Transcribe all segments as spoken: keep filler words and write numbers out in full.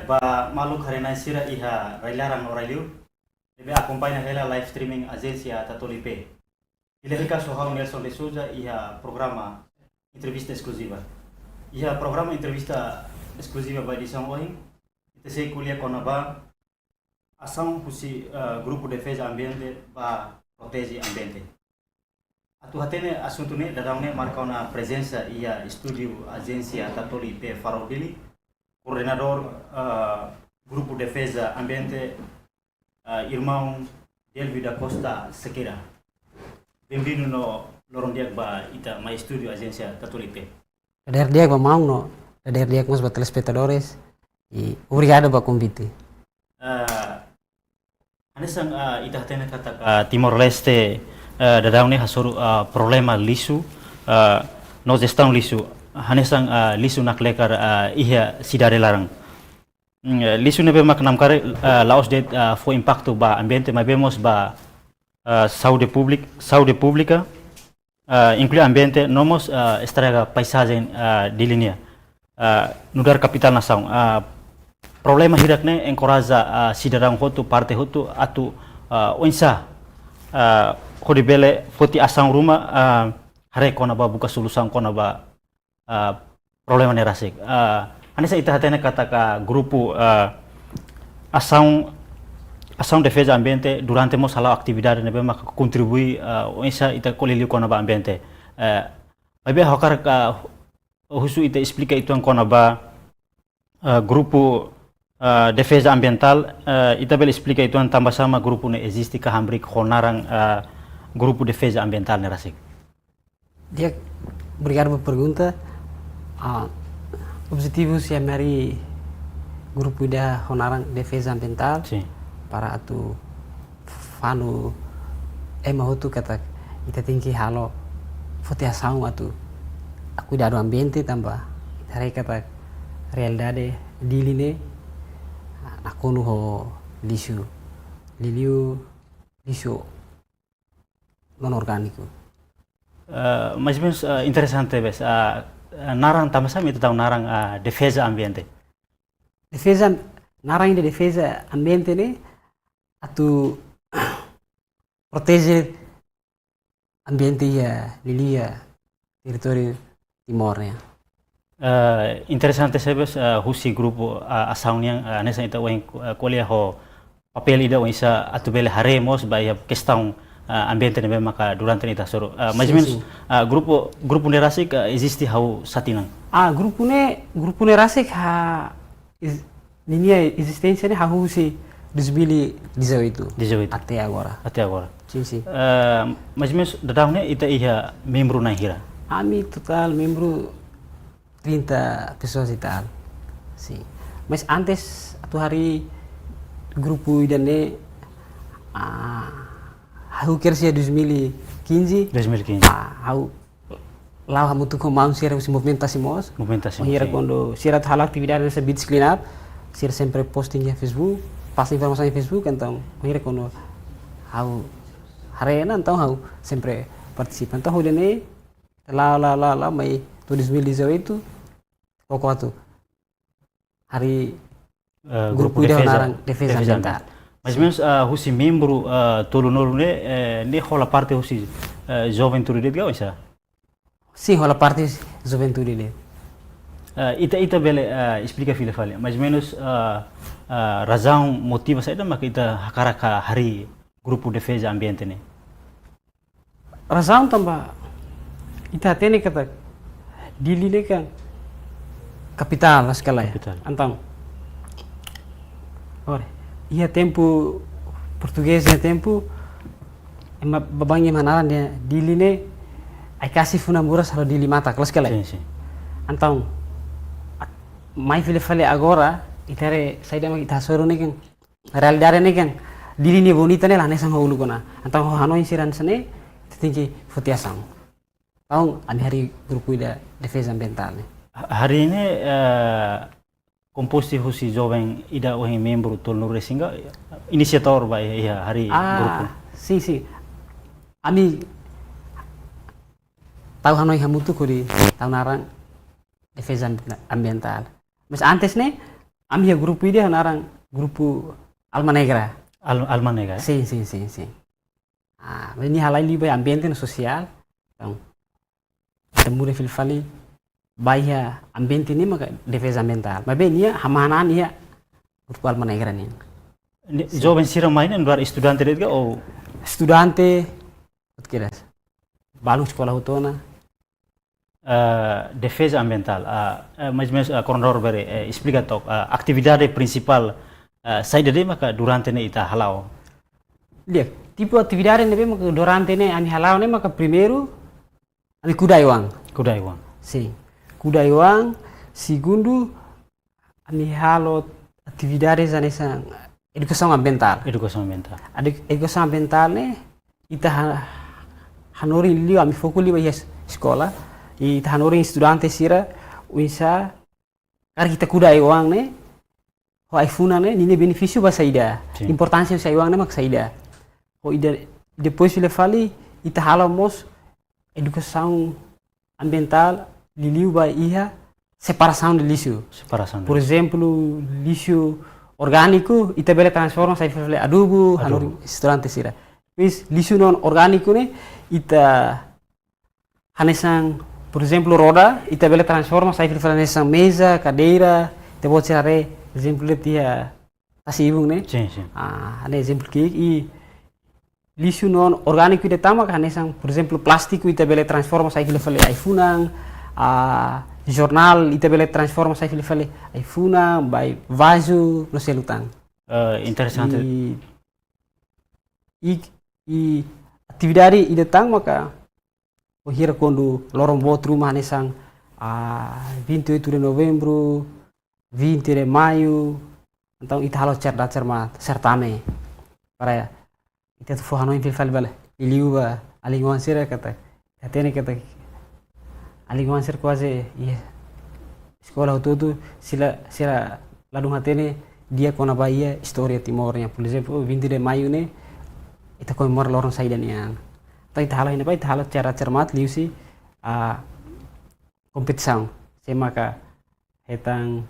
Ba maluk haree-na'in sira iha rai-laran no rai-liur, ne'ebé akompaña hela live streaming Ajénsia Tatoli P. Ha'u ho ha'u Nelson de Souza iha programa entrevista eskluziva. Iha programa entrevista eskluziva ba edisaun ohin, ita sei ko'alia kona-ba asaun husi, eh, Grupu Defeza Ambiente ba proteje ambiente. Atu hatene asuntu ne'e, daudaun ne'e marka ona prezensa iha estúdiu Ajénsia Tatoli P Faro Dili, koordenadór, eh, Grupu Defeza Ambiente, eh, irmaun Delvi da Costa Sequeira. Benvindu no loron di'ak ba ita mai estúdiu Ajénsia Tatoli P. Dadeer di'ak ba maun no dadeer di'ak mós ba telespetadores. I obrigadu ba konvite. Eh, hanesan, eh, ita hatene katak, eh, Timor-Leste, eh, daudaun ne'e hasoru, eh, problema lixu, eh, no jestaun lixu. Hanesan, eh, lixu naklekar, eh, iha sidade laran. Mm, eh, lixu ne'ebé mak namkari, eh, la'ós de'it, eh, fó impaktu ba ambiente, maibé mós ba, eh, saúde públik-, saúde públika, eh, inklui ambiente, no mós, eh, estraga paizajen, eh, Dili nian. Eh, nu'udar kapitál nasaun. Eh, problema hirak-ne'e enkoraja, eh, sidadaun hotu, parte hotu, atu, eh, oinsá, eh, hodi bele foti asaun ruma, eh, haree kona-ba buka solusaun kona-ba, eh, problema ne'e rasik. Eh, hanesan ita hatene katak grupu, eh, asaun, asaun defeza ambiente durante mós hala'o atividade ne'ebé maka kontribui, eh, oinsá ita ko'alia liu kona-ba ambiente. Eh, maibé ha'u hakarak, eh, husu ita esplika uitoan kona-ba, eh, grupu, eh, defeza ambientál, eh, ita bele esplika uitoan tanbasá mak grupu ne'e eziste ka hamriik ho naran, eh, Grupu Defeza Ambientál ne'e rasik. Di'ak, obrigadu ba pergunta. Ah, objetivu husi ami harii grupu ida ho naran Defeza Ambientál, sin, para atu fanu ema hotu katak ita tenke halo foti asaun atu kuidadu ambiente tanba ita haree katak realidade Dili ne'e, ah, nakonu ho lixu, liuliu lixu non-orgániku. Eh, mais ou menus, eh, interesante bes. Eh, eh, naran tanbasá mak ita tau naran, eh, defeza ambiente. Defeza, naran ida defeza ambiente ne'e atu proteje ambiente iha liuliu iha territóriu Timor nian. Eh, interesante tebes, eh, husi grupu, eh, asaun nian, eh, hanesan ita ohin, eh, ko'alia ho papél ida oinsá atu bele haree mós ba iha kestaun, eh, ambiente ne'ebé maka durante ne'e ita hasoru. Eh, mais ou menus, sin, eh, grupu, grupu ne'e rasik, eh, eziste hahú sá tinan? Ah, grupu ne'e, grupu ne'e rasik ha, is-, ninia ezisténsia ne'e hahú husi dois mil e dezoito. Dezoito. Até agora. Até agora. Sin, sin. Eh, mais ou menus daudaun ne'e ita iha membru na'in hira? Ami totál membru trinta pessoas e tal. Sin. Mas antes atu harii grupu ida-ne'e, ah, ha'u kira sira dois mil e quinze. Dois mil e quinze. Ah, ha'u la'o hamutuk ho maun sira husi movimentu tasi mós. Movimentu tasi mós, sin. Bainhira kuandu sira atu hala'o atividade hanesan beach clean up, sira sempre posting iha Facebook, pasa informasaun iha Facebook, entaun bainhira kuandu ha'u haree ona, entaun ha'u sempre partisipa. Entaun ha'u ida-ne'e la'o, la'o, la'o, la'o, mai to'o dois mil e dezoito, koko atu harii, eh, grupu, grupu ida defeza, naran Defeza, Defeza Ambientál. Ambientál. Mais ou menus, eh, husi membru, eh, tolunulu ne'e, eh, ne'e hola parte husi, eh, juventude de'it ka oinsá? Sin, hola parte juventude de'it. Eh, ita, ita bele, eh, esplika fila fali. Mais ou menus, eh, eh, razaun, motivu saida maka ita hakarak harii grupu defeza ambiente ne'e? Razaun tanba ita hatene katak Dili ne'e kan kapitál, loos ka lae? Kapitál. Entaun, ora, iha tempu portugés, iha tempu, ema bá bá, ema hanaran dehan Dili ne'e ai-kasi funan buras halo Dili matak, loos ka lae? Sin, sin. Entaun, a-, mai fila fali agora, ita haree saida mak ita hasoru ne'e kan realidade ne'e kan, Dili ne'e bonita ne'e la hanesan ho uluk ona. Entaun ho hanoin sira hanesan ne'e, ita tenke foti asaun. Entaun ami harii grupu ida Defeza Ambientál ne'e. Ha-, harii ne'e, eh, kompostu husi joven ida ohin membru tolunulu-resin ka, inisiatór ba iha harii grupu? Ah, sin, sin. Ami tau hanoin hamutuk hodi tau naran Defeza Ambi-, Ambientál. Mas antes ne'e, ami iha grupu ida naran grupu Alma Negra. Al, Alma Negra. Sin, sin, sin, sin. Ah, nia halai liu ba ambiente no sosiál. Entaun, ita muda fila fali ba iha ambiente ne'e maka defeza ambientál. Maibé nia hamahan an iha grupu Alma Negra nian. Joven sira mai ne'e nu'udar estudante de'it ka ou? Estudante, outras. Balun eskola hotu ona. Ah, defeza ambientál, ah, eh, mais ou menus, ah, koordenadór bele, eh, esplika took, ah, atividade prinsipál, ah, saida de'it maka durante ne'e ita hala'o? Di'ak, tipu atividade ne'ebé maka durante ne'e ami hala'o ne'e maka primeiru ami kuda ai-oan. Kuda ai-oan. Sin. Kuda ai-oan, segundu ami halo atividade hanesan edukasaun ambientál. Edukasaun ambientál. Adi-, edukasaun ambientál ne'e ita ha-, hanorin liu, ami foku liu ba iha es-, eskola. Ita hanorin estudante sira oinsá karik ita kuda ai-oan ne'e, ho ai-funan ne'e, ninia benefísiu ba saida. Sin. Importánsia husi ai-oan ne'e mak saida. Ho ida, depois fila fali ita halo mós edukasaun ambientál liuliu ba iha separasaun de lixu. Separasaun de Por ezemplu, lixu orgániku ita bele transforma sai fali adubu, Adubu. Hanorin estudante sira. Pois lixu non orgániku ne'e ita hanesan, por ezemplu, roda, ita bele transforma sai fali hanesan meza, kadeira, ita-boot sira haree ezemplu de'it iha tasi-ibun ne'e. Sin, sin. Ah, ne'e ezemplu ki'ik. I lixu non orgániku ida tan mak hanesan, por ezemplu, plástiku ita bele transforma sai fila fali ai-funan, ah, jornál ita bele transforma sai fila fali ai-funan, ba vazu, no seluk tan. Eh, interesante. I, i, i atividade ida tan maka, bainhira kuandu loron boot ruma hanesan, ah, vinte e oito de novembro, vinte de maio, entaun ita halo cerdas cermat, certame. Para ita atu fó hanoin fila fali ba liuliu ba alin-oan sira katak, hatene katak alin-oan sira kuaze iha eskola hotu-hotu sira, sira ladún hatene di'ak kona-ba iha istória Timor nian. Por ezemplu, vinte de maio ne'e ita komemora loron saida nian. Entaun ita halo iha ne'ebá, ita halo cerdas cermat liuhusi, ah, kompetisaun. Sé maka hetan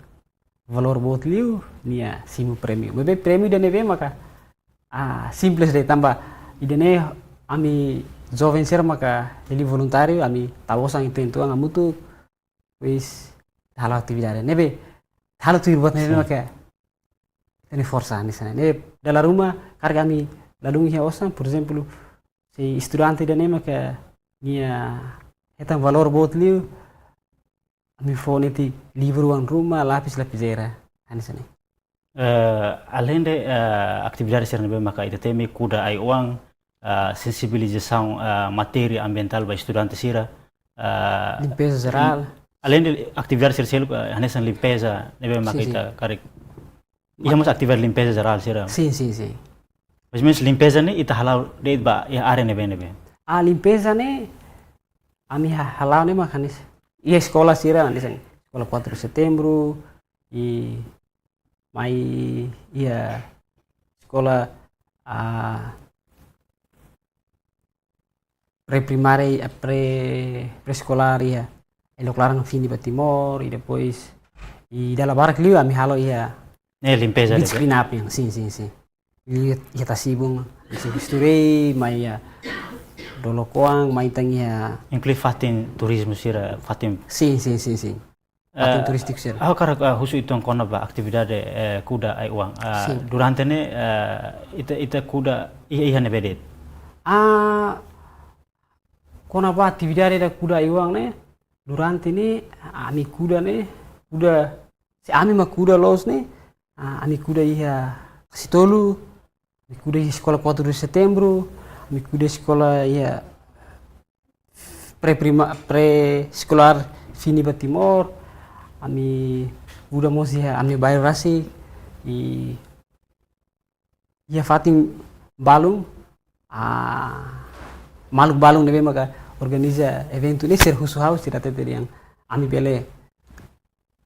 valór boot liu, nia simu prémiu. Maibé prémiu ida ne'ebé maka, ah, simples de'it tanba ida-ne'e ami joven sira maka liuliu voluntáriu, ami tau osan uitoan hamutuk, depois halo atividade. Ne'ebé halo tuir buat ne'ebé Sin. Maka ita-nia forsa hanesan ne'e. Ne'ebé dala ruma karik ami ladún iha osan, por ezemplu, se estudante ida-ne'e maka nia hetan valór boot liu, ami fó netik livru oan ruma, lapis, lapizeira, hanesan ne'e. Eh, além de, eh, atividade sira ne'ebé maka ita temi kuda ai-oan, eh, sensibilizasaun, eh, matéria ambientál ba estudante sira, eh, Limpeza jerál. Além de atividade sira seluk, eh, hanesan limpeza ne'ebé maka Sin, sin. Ita karik. Iha mós atividade limpeza jerál sira. Sin, sin, sin. Mais ou menus limpeza ne'e ita hala'o de'it ba iha área ne'ebé-ne'ebé? Ah, limpeza ne'e ami ha-, hala'o ne'e maka hanesan iha eskola sira, hanesan eskola quatro de setembro, i mai iha eskola, ah, pré-primária, eh, pré, pré-eskolár iha Elok Laran Fini ba Timor, i depois, i dala barak liu ami halo iha Ne'e limpeza beach de'it. Clean up nian, sin, sin, sin. Liu iha tasi-ibun, hanesan Bisturei, mai iha Dolokoang, mai tan iha. Inklui fatin turizmu sira, fatin. Sin, sin, sin, sin. Fatin turístiku sira. Ha'u hakarak, eh, husu uitoan kona-ba atividade, eh, kuda ai-oan. Eh, Sin. Durante ne'e, eh, ita, ita kuda iha, iha ne'ebé de'it? Ah, kona-ba atividade ida kuda ai-oan ne'e, durante ne'e, ami kuda ne'e, kuda, se ami mak kuda loos ne'e, ah, ami kuda iha Kasitolu, ami kuda iha eskola quatro de setembro, ami kuda eskola iha pré-prima-, pré-eskolár Fini ba Timor, ami kuda mós iha ami bairru rasik, i iha fatin balun, ah, maluk balun ne'ebé maka organiza eventu ne'e sira husu ha'u, sira hatete dehan ami bele,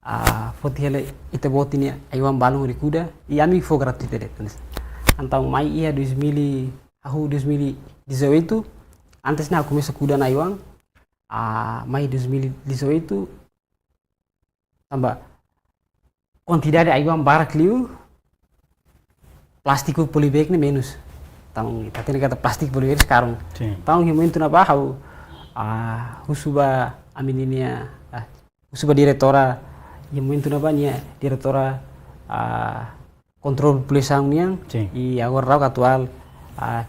ah, foti hela ita-boot nia ai-oan balun hodi kuda, i ami fó gratuitu de'it. Entaun mai iha dois mil e, hahú dois mil e dezoito, antes ne'e ha'u komesa kuda nia ai-oan, ah, mai dois mil e dezoito, tanba kuantidade ai-oan barak liu, plástiku polybag ne'e menus. Entaun, ita hatene katak plástiku polybag karun. Sin. Entaun, iha momentu ne'ebá ha'u, ah, husu ba ami-nia, ah, husu ba diretora, iha momentu ne'ebá nia diretora, ah, kontrolu populasaun nian, Sin. i agora daudaun atuál, ah,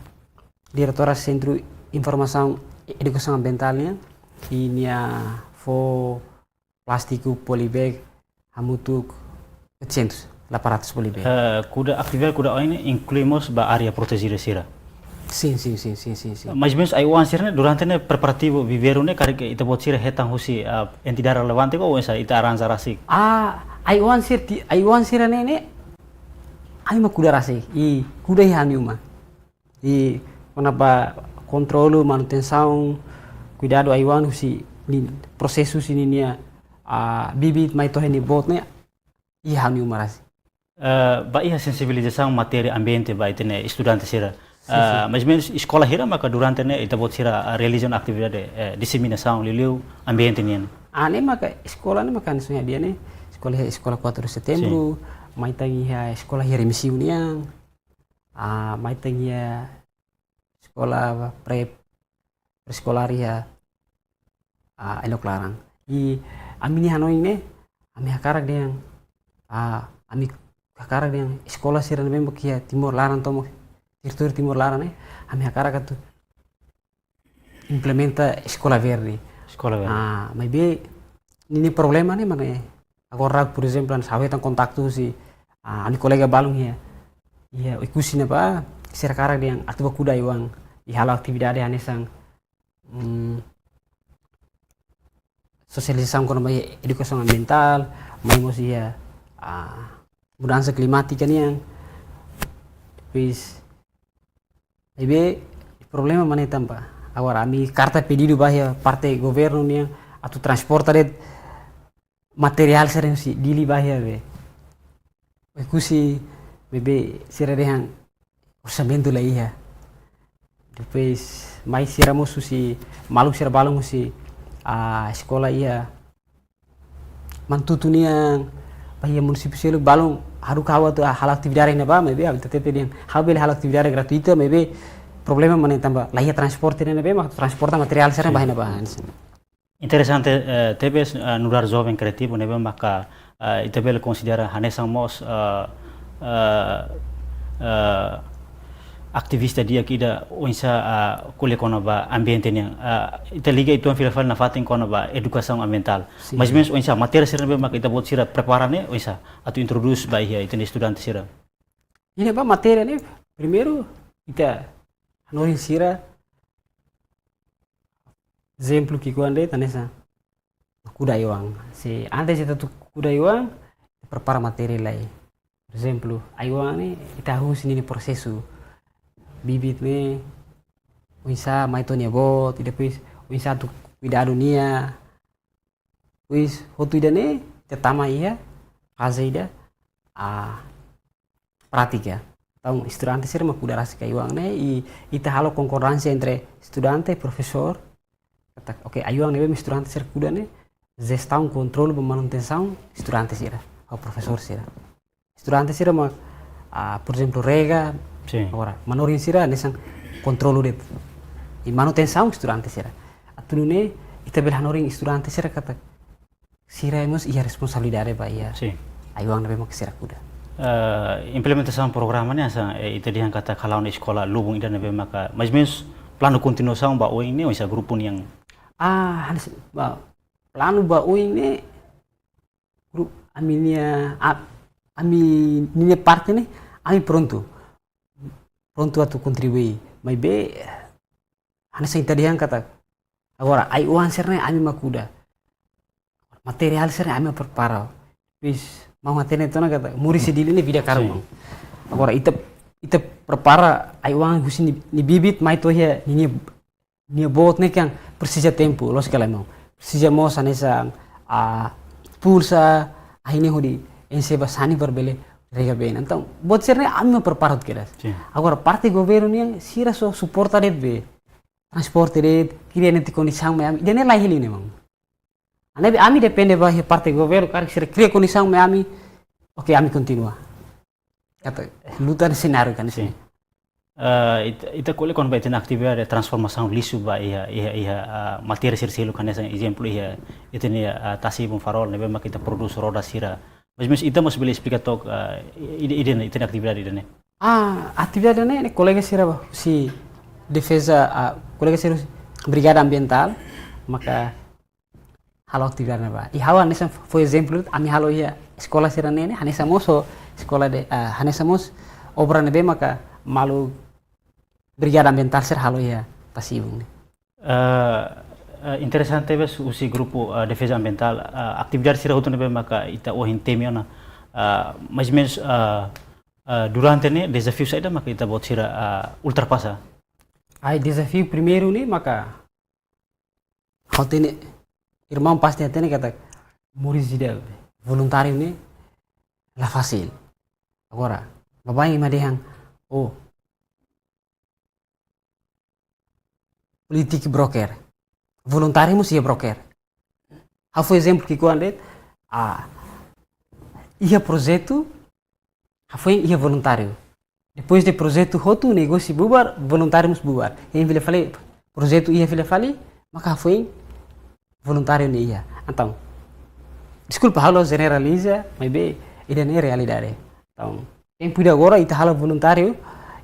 diretora Sentru Informasaun Edukasaun Ambientál nian, i nia fó plástiku polybag hamutuk oitocentos, delapan ratus polybag. Eh, kuda, atividade kuda ai-oan ne'e inklui mós ba área protejida sira. Sin, sin, sin, sin, sin, sin. Mais ou menus ai-oan sira ne'e durante ne'e preparativu viveru ne'e karik ita-boot sira hetan husi, ah, entidade relevante ka oinsá ita arranja rasik? Ah, ai-oan sira ti-, ai-oan sira ne'e ne'e, ami mak kuda rasik. I kuda iha ami uma. I kona-ba kontrolu, manutensaun, kuidadu ai-oan husi ni-, prosesu husi ninia, ah, bibit mai to'o iha nia boot ne'e, iha ami uma rasik. Eh, ba iha sensibilizasaun matéria ambiente ba ita-nia estudante sira. Sin, sin. Eh, mais ou menus eskola hira maka durante ne'e ita-boot sira, ah, realiza ona atividade, eh, diseminasaun liuliu ambiente nian? Ah, ne'e maka eskola ne'e maka hanesan ha'u dehan ne'e, eskola, eskola quatro de setembro, Sin. mai tan iha eskola iha Remexio nian, ah, mai tan iha eskola pre, pre-eskolár iha, ah, Ailok Laran. I ami-nia hanoin ne'e, ami hakarak dehan, ah, ami hakarak dehan eskola sira ne'ebé mak iha Timor laran tomak, territóriu Timor laran ne'e, ami hakarak atu implementa eskola verde. Eskola verde. Ah, maibé ninia problema ne'e mak ne'e. Agora, por ezemplu, hanesan ha'u hetan kontaktu husi, ah, ami kolega balun iha, iha Oekusi ne'ebá, sira hakarak dehan atu bá kuda ai-oan, i halo atividade hanesan, mm, sosializasaun kona-ba edukasaun ambientál, mai mós iha, ah, mudansa klimátika nian. Depois, maibé problema mak ne'e tanba, agora ami karta pedidu ba iha parte governu nian atu transporta de'it materiál sira husi Dili ba iha be. Oekusi, maibé sira dehan orsamentu la iha. Depois mai sira mós husi, maluk sira balun husi, ah, eskola iha Manatuto nian, ba iha munisípiu seluk balun haruka ha'u atu halo atividade iha ne'ebá, maibé ha'u hatete dehan ha'u bele halo atividade gratuita, maibé problema mak ne'e tanba la iha transporte iha ne'ebé, mak transporta materiál sira ba iha ne'ebá. Interesante, eh, tebes, eh, nu'udar joven kriativu ne'ebé maka, eh, ita bele konsidera hanesan mós, eh, eh, eh, aktivista di'ak ida oinsá, eh, ko'alia kona-ba ambiente nian. Eh, ita liga uitoan fila fali nafatin kona-ba edukasaun ambientál. Sin. Mais ou menus oinsá matéria sira ne'ebé maka ita-boot sira prepara ne'e oinsá atu introdús ba iha ita-nia estudante sira? Iha ne'ebá matéria ne'e, primeiru ita hanorin sira, ezemplu ki'ikoan de'it hanesan kuda ai-oan. Se antes ita atu kuda ai-oan, prepara matéria lai. Por ezemplu, ai-oan ne'e ita hahú husi ninia prosesu. Bibit ne'e oinsá mai to'o nia boot, i depois oinsá atu kuidadu nia. Depois hotu ida-ne'e ita tama iha faze ida, ah, prátika. Entaun estudante sira mak kuda rasik ai-oan ne'e, i ita halo konkordánsia entre estudante, profesór. Katak, oke, ai-oan ne'ebé mak estudante sira kuda ne'e, jestaun, kontrolu, manutensaun, estudante sira ho profesór sira. Estudante sira mak, ah, por ezemplu, rega, Sin. agora, manorin sira hanesan kontrolu de'it. I manutensaun estudante sira. Atu nune'e, ita bele hanorin estudante sira katak sira mós iha responsabilidade ba iha Sin. ai-oan ne'ebé mak sira kuda. Eh, implementasaun programa ne'e hanesan, eh, ita dehan katak halo ona eskola lubun ida ne'ebé maka, mais ou menus planu kontinuasaun ba oin ne'e, oinsá grupu nian? Ah, hanesan, ba, planu ba oin ne'e, gru-, ami-nia, a-, ami-nia parte ne'e, ami prontu. Prontu atu kontribui. Maibé, hanesan ita dehan katak, agora, ai-oan sira-ne'e ami mak kuda. Materiál sira-ne'e ami mak prepara. Depois, maun hatene tiha ona katak, moris iha Dili ne'e vida karun, Sin. maun. Agora, ita, ita prepara ai-oan husi nia, nia bibit, mai to'o iha, nia, nia, nia boot ne'e kan presiza tempu, lójika lai, maun. Presiza mós hanesan, ah, pulsa, ahi ne'e hodi enxe ba sani para bele rega been. Entaun, buat sira-ne'e ami mak prepara hotu kedas. Sin. Agora, parte governu nian, sira só suporta de'it be. Transporte de'it, kria netik kondisaun mai ami. Ida-ne'e la iha hela ne'e, maun. Ne'ebé ami depende ba iha parte governu, karik sira kria kondisaun mai ami, Oke, ami kontinua. Katak luta ne'e senáriu kan, sin. Eh, ita, ita ko'alia kona-ba ita-nia atividade transformasaun lixu ba iha, iha, iha, ah, matéria sira seluk hanesan ezemplu iha ita-nia, ah, tasi-ibun Farol ne'ebé mak ita prodús roda sira. Mas, mas ita mós bele esplika took, ah, ida, ida-ne'e, ita-nia atividade ida-ne'e. Ah, atividade ne'e, ne'e kolega sira husi defeza, ah, kolega sira husi Brigada Ambientál maka halo atividade ne'ebá. I ha'u hanesan fó ezemplu, ami halo iha eskola sira-ne'e, hanesan mós ho eskola de, ah, hanesan mós obra ne'ebé maka maluk Brigada Ambientál sira halo iha tasi-ibun ne'e. Eh, eh, interesante tebes husi grupu, eh, defeza ambientál, eh, atividade sira hotu ne'ebé maka ita ohin temi ona, eh, mais ou menus, eh, eh, durante ne'e dezafiu saida maka ita-boot sira, eh, ultrapasa? Ai, dezafiu primeiru ne'e maka ha'u hatene, irmaun pasti hatene katak moris ida voluntáriu ne'e la fasil. Agora, baibain ema dehan, oh, polítika broker. Voluntáriu mós iha broker. Ha'u fó ezemplu ki'ikoan de'it, ah, iha projetu, hafoin iha voluntáriu. Depois de projetu hotu, negósiu bubar, voluntáriu mós bubar. Hein fila fali, projetu iha fila fali, maka hafoin voluntáriu ne'e iha. Entaun, deskulpa ha'u la jeneraliza, maibé ida-ne'e realidade. Entaun, tempu ida agora ita halo voluntáriu,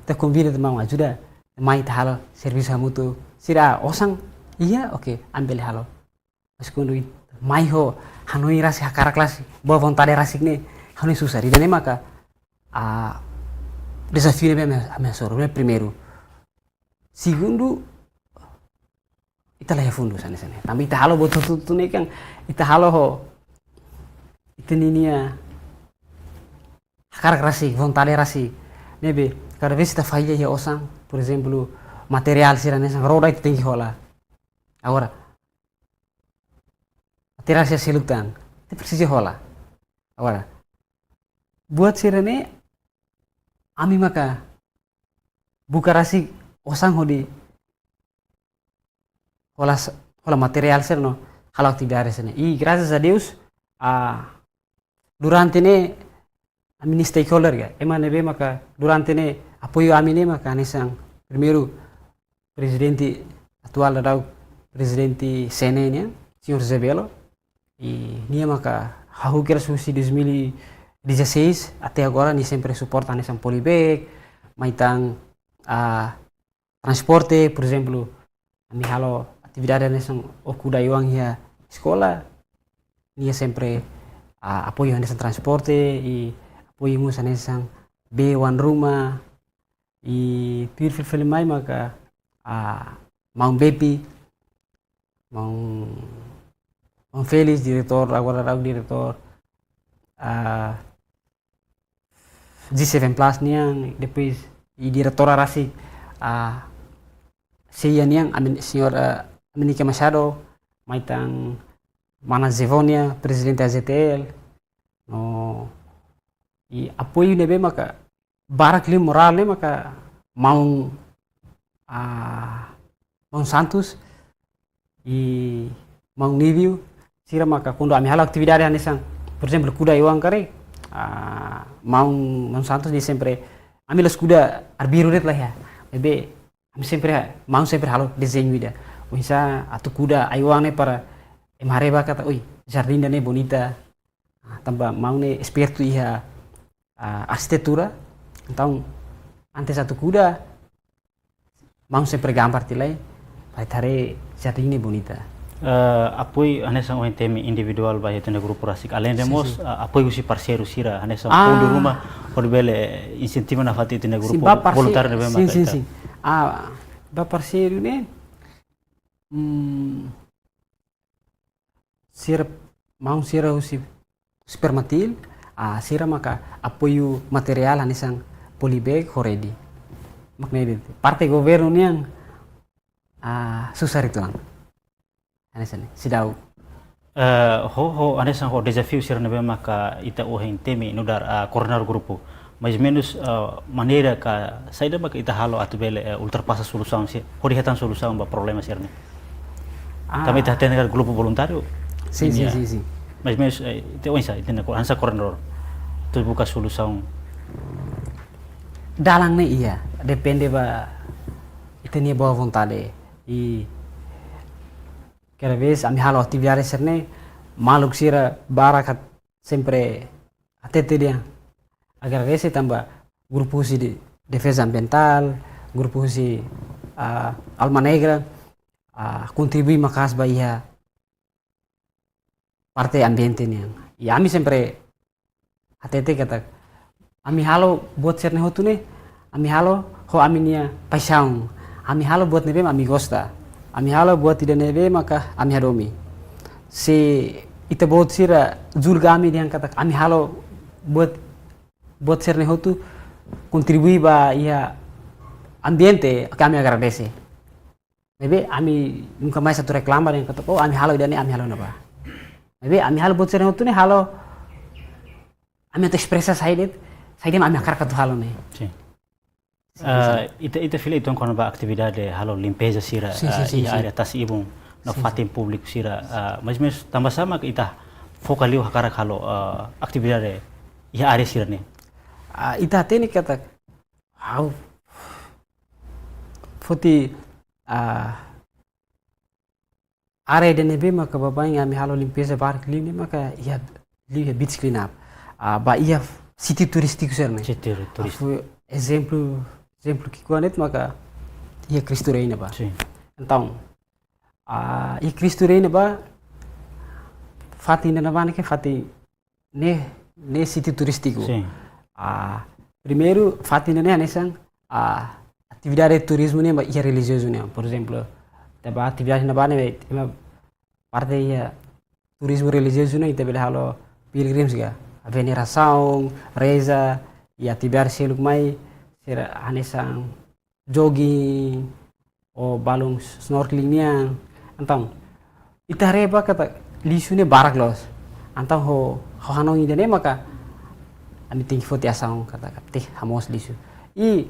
ita konvida ita-nia maun ajuda, mai ita halo servisu hamutuk, sira osan iha, oke, ami bele halo. Mas kuandu ita mai ho hanoin rasik, hakarak rasik, boa vontade rasik ne'e, hanoin susar. Ida-ne'e maka, ah, dezafiu ne'ebé ami, ami hasoru, ne'e primeiru. Segundu, ita la iha fundu hanesan ne'e. Tanba ita halo buat hotu-hotu ne'e kan, ita halo ho ita ninia hakarak rasik, vontade rasik. Ne'ebé, kada vez ita falla iha osan, por ezemplu, materiál sira hanesan roda ita tenke hola. Agora, materiál sira seluk tan, ita presiza hola. Agora, buat sira-ne'e, ami maka buka rasik osan hodi hola s-, hola materiál sira no halo atividade sira-ne'e. I graças a Deus, ah, durante ne'e ami-nia stakeholder ka, ema ne'ebé maka durante ne'e apoiu ami ne'e maka hanesan primeiru prezidente atuál daudaun, prezidente C N E nian, señór José Belo. I nia maka hahú kedas husi dois mil e dezasseis até agora, nia sempre suporta hanesan polybag, mai tan, ah, transporte, por ezemplu, ami halo atividade hanesan ó kuda ai-oan iha eskola, nia sempre, ah, apoiu hanesan transporte, i apoiu mós hanesan bee oan ruma, i tuir fila fali mai maka, ah, maun Bepi, maun, maun Felix, diretór, agora daudaun diretór, ah, G seven Plus nian, depois i diretora rasik, ah, C E A nian, ami-, señór, ah, Aminika Machado, mai tan mana Zevonia, prezidente A Z T L, no, i apoiu ne'ebé maka barak liu morál ne'e maka maun, ah, maun Santos i maun Nívio, sira maka kuandu ami halo atividade hanesan, por ezemplu, kuda ai-oan karik, ah, maun, maun Santos nia sempre, ami la'ós kuda arbiru de'it lae. Maibé, ami sempre, maun sempre halo dezeñu ida. Oinsá atu kuda ai-oan ne'e para ema haree ba katak, oi, jardín ida-ne'e bonita. Ah, tanba maun ne'e espertu iha, ah, arsitektura. Entaun, antes atu kuda, maun sempre gambar tiha lai, para ita haree jardín ne'e bonita. Eh, apoiu hanesan ohin temi individuál ba ita-nia grupu rasik. Aleinde Sin, mós, sin. ah, apoiu husi parseiru sira, hanesan Ah. fundu ruma, hodi bele insentiva nafatin ita-nia Sin, grupu ba parse-, voluntáriu ne'ebé sin, maka sin, ita. sin. Ah, ba parseiru ne'e, hmm, sira, maun sira husi, husi Permatil, ah, sira maka apoiu materiál hanesan polybag ho redi. Mak ne'e de'it. Parte governu nian, ah, susar uitoan. Hanesan ne'e, seidauk. Eh, ho, ho, hanesan ho dezafiu sira ne'ebé maka ita ohin temi nu'udar, ah, koordenadór grupu. Mais ou menus, eh, maneira ka saida maka ita halo atu bele, eh, ultrapasa solusaun sira, hodi hetan solusaun ba problema sira-ne'e. Ah. Tanba ita hatene katak grupu voluntáriu. Sin, sin, Nia. sin, sin. Mais ou menus, eh, ita oinsá, ita-nia ko-, hanesan koordenadór. Solusaun buka solusaun. Dalan ne'e iha, depende ba ita-nia boa vontade. I kada vez ami halo atividade sira-ne'e, maluk sira barak hat-, sempre hatete dehan agradese tanba grupu husi de-, defeza ambientál, grupu husi, ah, Alma Negra, ah, kontribui maka'as ba iha parte ambiente nian. I ami sempre hatete katak, ami halo buat sira-ne'e hotu ne'e, ami halo ho ami-nia paixaun. Ami halo buat ne'ebé mak ami gosta. Ami halo buat ida ne'ebé maka ami hadomi. Se ita-boot sira julga ami dehan katak, ami halo buat, buat sira-ne'e hotu kontribui ba iha ambiente, oke, ami agradese. Maibé ami nunka mais atu reklama dehan katak, oh, ami halo ida-ne'e, ami halo ne'ebá. Maibé ami halo buat sira-ne'e hotu ne'e halo, ami atu espresa saida, saida mak ami hakarak atu halo ne'e. Sin. Sin, ah, sin. Ita, ita fila uitoan kona-ba atividade halo limpeza sira, sin, sin, ah, sin, iha sin. Área tasi-ibun no, sin, sin, fatin públiku sira, ah, mais ou menus tanba sá mak ita foka liu hakarak halo, ah, atividade iha área sira-ne'e? Ah, ita hatene katak, ha'u foti, ah, área ida ne'ebé maka baibain ami halo limpeza barak liu ne'e maka iha, liu iha beach cleanup. Ah, ba iha sítiu turístiku sira-ne'e. Sítiu turístiku. Ah, fó ezemplu, ezemplu ki'ikoan de'it maka iha Cristo Rei ne'ebá. Sin. Entaun, ah, iha Cristo Rei ne'ebá, fatin ida ne'ebá ne'e ke fatin ne'e, ne'e sítiu turístiku. Sin. Ah, primeiru, fatin ida-ne'e hanesan, ah, atividade turizmu ne'e ba iha relijiozu nian. Porezemplu, ita ba atividade ne'ebá ne'e, ema parte iha turizmu relijiozu ne'e, ita bele halo pilgrims ka, venerasaun, reza, i atividade seluk mai, sira hanesan jogging, ou balun snorkeling nian. Entaun, ita haree ba katak lixu ne'e barak loos. Entaun ho, ho hanoin ida-ne'e maka ami tenke foti asaun katak, katak hamoos lixu. I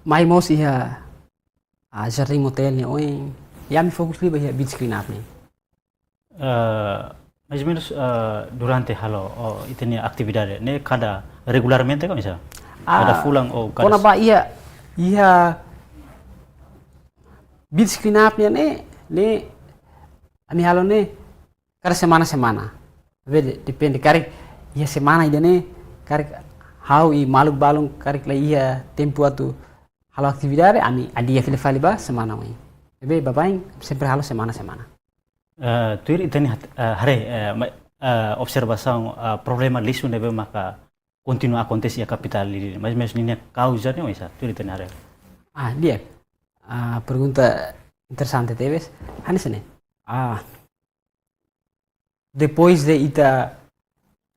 mai mós iha, ah, Jardim Hotel ne'e oin. I ami fokus liu ba iha beach cleanup ne'e. Eh, mais ou menus, eh, durante halo, oh, ita-nia atividade ne'e kada regularmente ka oinsá? Ah, kada fulan ou kada kona-ba iha, iha beach cleanup ne'e, ne'e, ne'e, ami halo ne'e kada semana-semana. Be de-, depende, karik iha semana ida-ne'e, karik ha'u i maluk balun karik la iha tempu atu halo atividade, ami adia fila fali ba semana oin. Be baibain sempre halo semana-semana. Eh, tuir ita-nia hat-, eh, haree, eh, ma-, eh, observasaun, eh, problema lixu ne'ebé maka kontinua akontese iha kapitál Dili, mais ou menus ninia kauza ne'e oinsá, tuir ita-nia haree? Ah, di'ak. Ah, pergunta interesante tebes. Hanesan ne'e. Ah, depois de ita,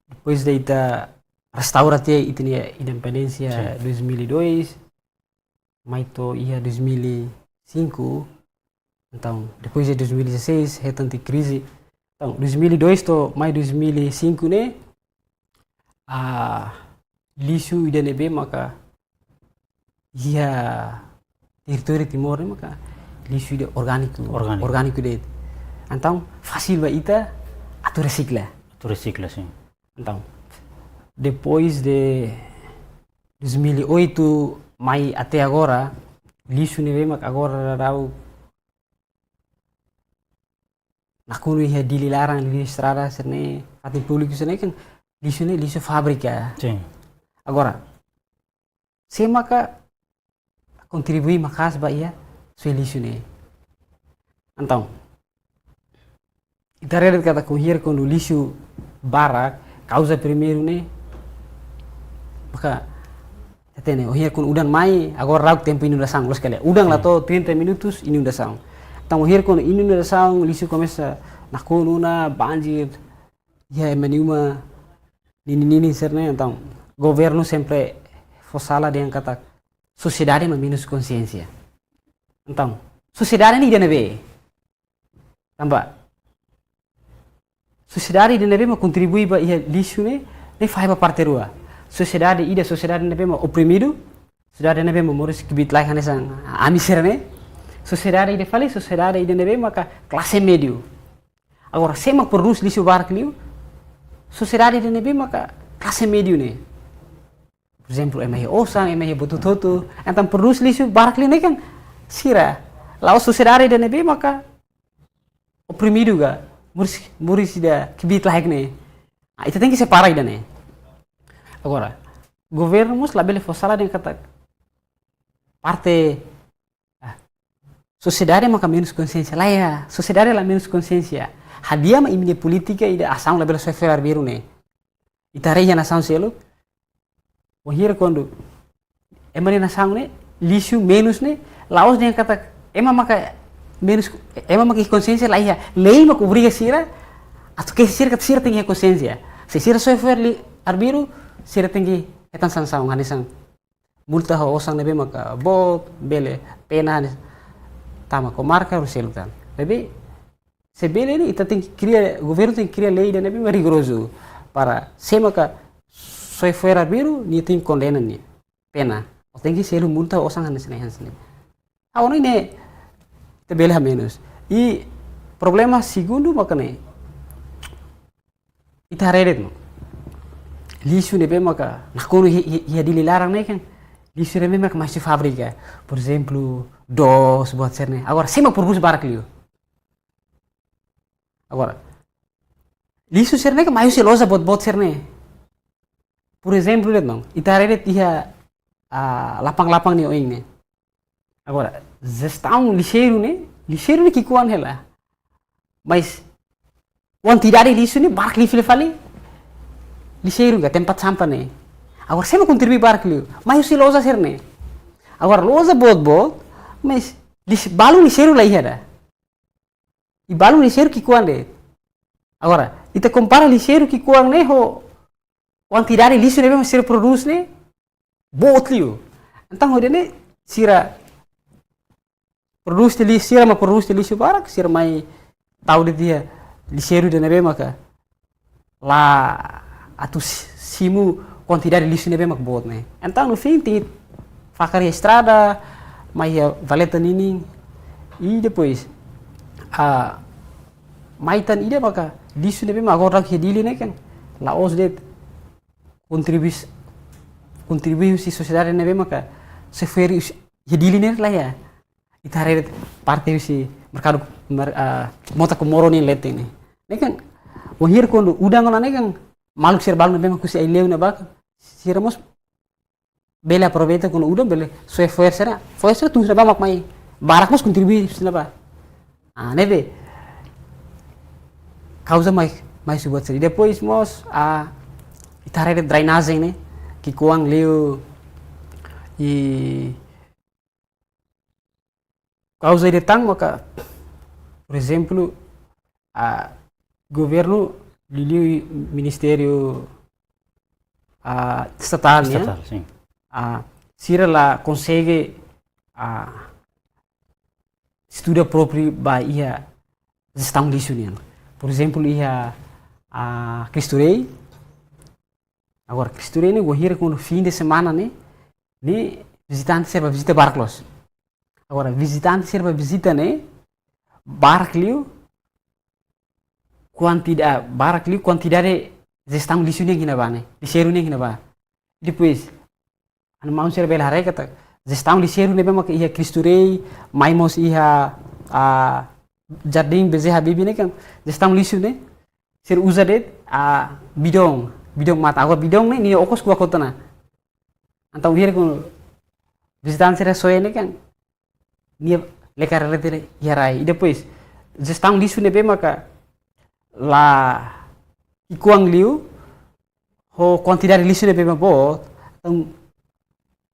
depois de ita restaura tiha ita-nia independénsia, sin, dois mil e dois, mai to'o iha dois mil e cinco, entaun, depois de dois mil e dezasseis, hetan tiha krize. Entaun, dois mil e dois to'o mai dois mil e cinco ne'e, ah, lixu ida ne'ebé maka iha territóriu Timor ne'e maka lixu ida orgániku, orgániku, orgániku de'it. Entaun, fasil ba ita atu resikla. Atu resikla, sin. Entaun, depois de dois mil e oito mai até agora, lixu ne'ebé mak agora daudaun nakonu iha Dili laran, Dili estrada sira-ne'e, fatin públiku sira-ne'e kan lixu ne'e lixu fábrika. Sin. Agora, sé maka kontribui maka'as ba iha soe lixu ne'e? Entaun, ita haree katak kuandu, kuandu lixu barak, kauza primeiru ne'e, maka, ita hatene, kuandu udan mai, agora daudaun tempu inundasaun, loos ka lae. Udan la, hmm, to'o trinta minutus, inundasaun. Entaun, kuandu inundasaun, lixu komesa nakonu ona, banjir, iha ema nia uma, ninin-ninin sira-ne'e, entaun, governu sempre fó sala dehan katak sosiedade mak menus konsiénsia. Entaun, sosiedade ne'e ida ne'ebé? Tanba sosiedade ida ne'ebé mak kontribui ba iha lixu ne'e, ne'e fahe ba parte rua. Sosiedade ida, sosiedade ne'ebé mak oprimidu, sosiedade ne'ebé mak moris kbiit-laek hanesan ami sira-ne'e. Sosiedade ida fali, sosiedade ida ne'ebé maka klase médiu. Agora, sé mak prodús lixu barak liu? sosiedade ida ne'ebé maka klase médiu ne'e. Por ezemplu, ema iha osan, ema iha buat hotu-hotu, entaun prodús lixu barak liu ne'e kan sira. La'ós sosiedade ida ne'ebé maka oprimidu ka, moris, moris ida kbiit-laek ne'e. Ah, ita tenke separa ida-ne'e. Agora, governu mós labele fó sala dehan katak parte, ah, sosiedade maka menus konsiénsia. Laiha, sosiedade la menus konsiénsia. Hadi'a mak imi-nia polítika ida asaun labele soe fo'er arbiru ne'e. Ita haree iha nasaun seluk, wainhira kuandu ema nia nasaun ne'e lixu menus ne'e, la'ós dehan katak ema maka menus, ema maka iha konsiénsia, laiha. Lei maka obriga sira atu kesi sira katak sira tenke iha konsiénsia. Se sira soe fo'er li arbiru, sira tenke hetan sansaun, hanesan multa ho osan ne'ebé maka boot, bele pena hanesan tama komarka, rua seluk tan. Maibé se bele ne'e ita tenke kria, governu tenke kria lei ida ne'ebé mak rigorozu para se ema maka soe fo'er arbiru, nia tenke kondena nia, pena. Ou tenke selu multa ho osan hanesan ne'e, hanesan ne'e. Ah, ona ne'e ita bele hamenus. I problema segundu maka ne'e. Ita haree de'it no. Lixu ne'ebé maka nakonu iha, iha, iha Dili laran ne'e kan. Lixu ne'ebé maka mai husi fábrika. Por ezemplu, dos, buat sira-ne'e. Agora, se ema prodús barak liu. Agora, lixu sira-ne'e kan mai husi loja boot-boot sira-ne'e. Por ezemplu, de'it no. Ita haree de'it iha, ah, lapang-lapang nia oin ne'e. Agora, jestaun lixeiru ne'e, lixeiru ne'e ki'ikoan hela. Mas kuantidade lixu ne'e barak liu fila fali lixeiru ka tempat sampah ne'e. Agora, se ema kontribui barak liu, mai husi loja sira-ne'e. Agora, loja boot-boot, mas lix-, balun lixeiru laiha ida. I balun lixeiru ki'ikoan de'it. Agora, ita kompara lixeiru ki'ikoan ne'e ho kuantidade lixu ne'ebé mak sira prodús ne'e, boot liu. Entaun, hodi ne'e sira prodús tiha li-, sira mak prodús tiha lixu barak, sira mai tau de'it iha lixeiru ida ne'ebé maka la atu si-, simu kuantidade lixu ne'ebé mak boot ne'e. Entaun, no fim, tenke fakar iha estrada, mai iha valeta ninin, i depois, ah, mai tan ida maka lixu ne'ebé mak agora iha Dili ne'e kan, la'ós de'it kontribui, kontribui husi sosiedade ne'ebé maka soe fo'er iha Dili ne'e laiha. Ita haree de'it parte husi merkadu, mer-, ah, Mota Comoro nia leten ne'e. Ne'e kan, wainhira kuandu udan ona ne'e kan, maluk sira balun ne'ebé mak husi Aileu ne'ebá kan, sira mós bele aproveita kuandu udan bele soe fo'er sira, fo'er sira tun husi ne'ebá mak mai. Barak mós kontribui husi ne'ebá. Ah, ne'ebé kauza mai, mai husi buat sira. I depois mós, ah, ita haree de'it drenajen ne'e, ki'ikoan liu, i kauza ida tan maka, por ezemplu, ah, governu liuliu ministériu, ah, estatál nian, estatál, sin. Ah, sira la konsege, ah, estuda própriu ba iha jestaun lixu nian. Por ezemplu, iha, ah, Cristo Rei. Agora, Cristo Rei ne'e, wainhira kuandu fim de semana ne'e, ne'e vizitante sira bá vizita barak loos. Agora, vizitante sira bá vizita ne'e, barak liu kuantida-, barak liu kuantidade jestaun lixu nian iha ne'ebá ne'e, lixeiru nian iha ne'ebá. Depois, anu maun sira bele haree katak jestaun lixeiru ne'ebé maka iha Cristo Rei, mai mós iha, ah, Jardim B J Habibie ne'e kan, jestaun lixu ne'e, sira uza de'it, ah, bidaun, bidaun matan. Agora bidaun ne'e, nia okos kuak hotu ona. Entaun, wainhira kuandu vizitante sira soe ne'e kan, nia lekar rete iha rai. I depois, jestaun lixu ne'ebé maka la ki'ikoan liu ho kuantidade lixu ne'ebé mak boot, entaun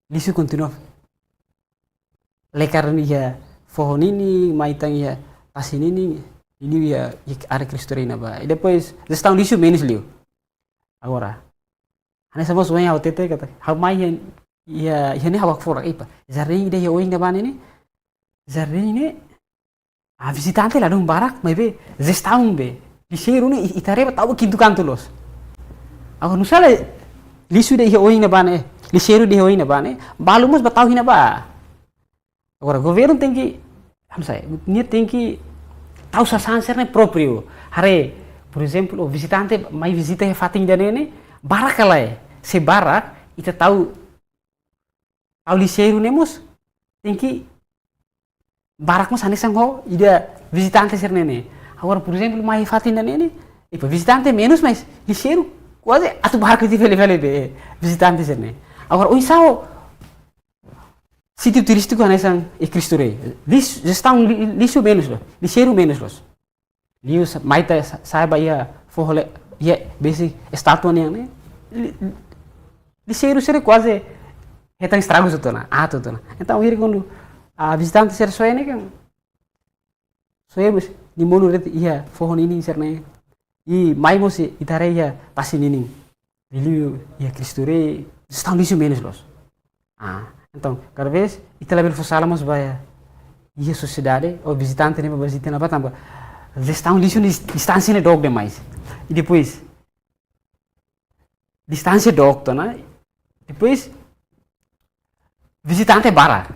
lixu kontinua lekar iha foho ninin, mai tan iha tasi ninin, liuliu iha, iha área Cristo Rei ne'ebá. I depois, jestaun lixu menus liu. Agora, hanesan mós ohin ha'u hatete katak, ha'u mai iha, iha, iha ne'e ha'u hakfodak, epa, jardín ida iha oin ne'ebá ne'e, jardín ne'e, ah, vizitante ladún barak, maibé jestaun be, lixeiru ne'e, i-, ita haree bá tau kintu kantu loos. Agora, nu'usá lixu ida iha oin ne'ebá ne'e, lixeiru ida iha oin ne'ebá ne'e, balu mós bá tau iha ne'ebá. Agora, governu tenke, anu sá, nia tenke tau sasán sira-ne'e própriu. Haree, por ezemplu, o vizitante mai vizita iha fatin ida-ne'e ne'e, barak ka lae. Se barak, ita tau, tau lixeiru ne'e mós tenke barak mós hanesan ho ida vizitante sira-ne'e ne'e. Agora, por ezemplu, mai fatin ida-ne'e ne'e, epá, vizitante menus, mas lixeiru kuaze atu barak liu fali-fali be vizitante sira-ne'e. Agora, oinsá ho sítiu turístiku hanesan iha Cristo Rei. Lis-, jestaun li-, lixu menus loos, lixeiru menus loos. Liu sa-, mai ita sa-, sa'e ba iha foho le-, iha besik estátua nian ne'e. Li-, lixeiru sira kuaze hetan estragu hotu ona, aat hotu ona. Entaun, wainhira kuandu, ah, vizitante sira soe ne'e kan, soe mós nia monu de'it iha foho ninin sira-ne'e. I mai mós ita haree iha tasi ninin. Liuliu iha Cristo Rei, jestaun lixu menus loos. Ah, entaun, kada vez ita labele fó sala mós ba iha sosiedade, ou vizitante ne'ebé vizita ne'ebá tanba jestaun lixu ne'e, distánsia ne'e dook demais. I depois, distánsia dook tiha ona. Depois, vizitante barak.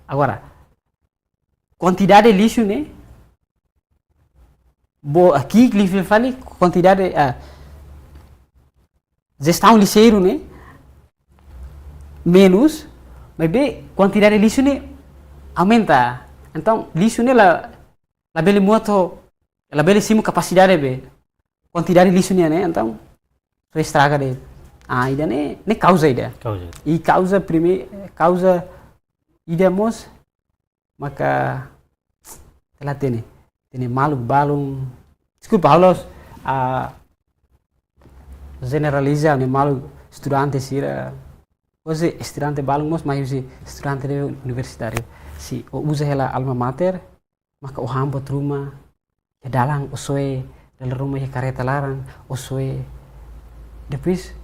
Agora, kuantidade lixu ne'e, bo, ah, ki'ik liu fali-fali, kuantidade, ah, jestaun lixeiru ne'e menus, maibé kuantidade lixu ne'e aumenta. Entaun, lixu ne'e la, labele muat ho, labele simu kapasidade be kuantidade lixu nian ne'e, entaun, soe estraga de'it. Ah, ida-ne'e, ne'e kauza ida. Kauza. I kauza prime-, kauza ida mós maka ita la hatene. Hatene maluk balun. Deskulpa, ha'u la'ós, ah, jeneraliza, ne'e maluk estudante sira. Hosi estudante balun mós, maibé hosi estudante ne'ebé universitáriu. Se o uza hela alma mater, maka o han buat ruma, iha dalan o soe, dala ruma iha kareta laran o soe. Depois,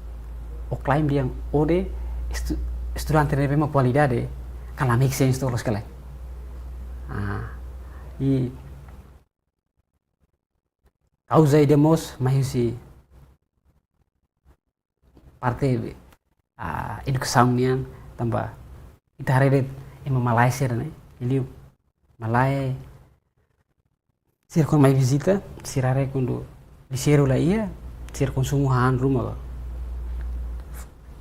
o klaim dehan o de'it estu-, estudante ne'ebé mak kualidade, kan la make sense to loos ka lae. Ah, i kauza ida mós mai husi parte, ah, edukasaun nian, tanba ita haree de'it ema malae sira-ne'e, liuliu malae sira kuandu mai vizita, sira haree kuandu lixeiru la iha, sira konsumu han ruma ka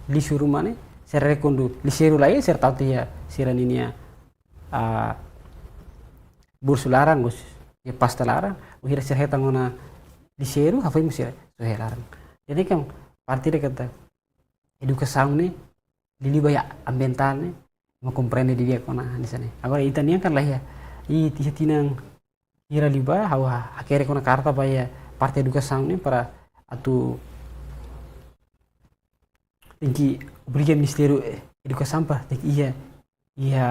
lixu ruma ne'e, sira haree kuandu lixeiru la iha, sira tau tiha sira-ninia, ah, bolsu laran, bolsu, iha pasta laran, wainhira sira hetan ona lixeiru, hafoin mós sira soe iha laran. Jadi kan parte ida katak edukasaun ne'e, liuliu ba iha ambientál ne'e, ema komprende didi'ak ona hanesan ne'e. Agora ita-nian kan la iha, i iha tinan hira liubá, ha'u ha-, hakerek ona karta ba iha parte edukasaun ne'e para atu tenke obriga Ministériu, eh, Edukasaun para tenke iha, iha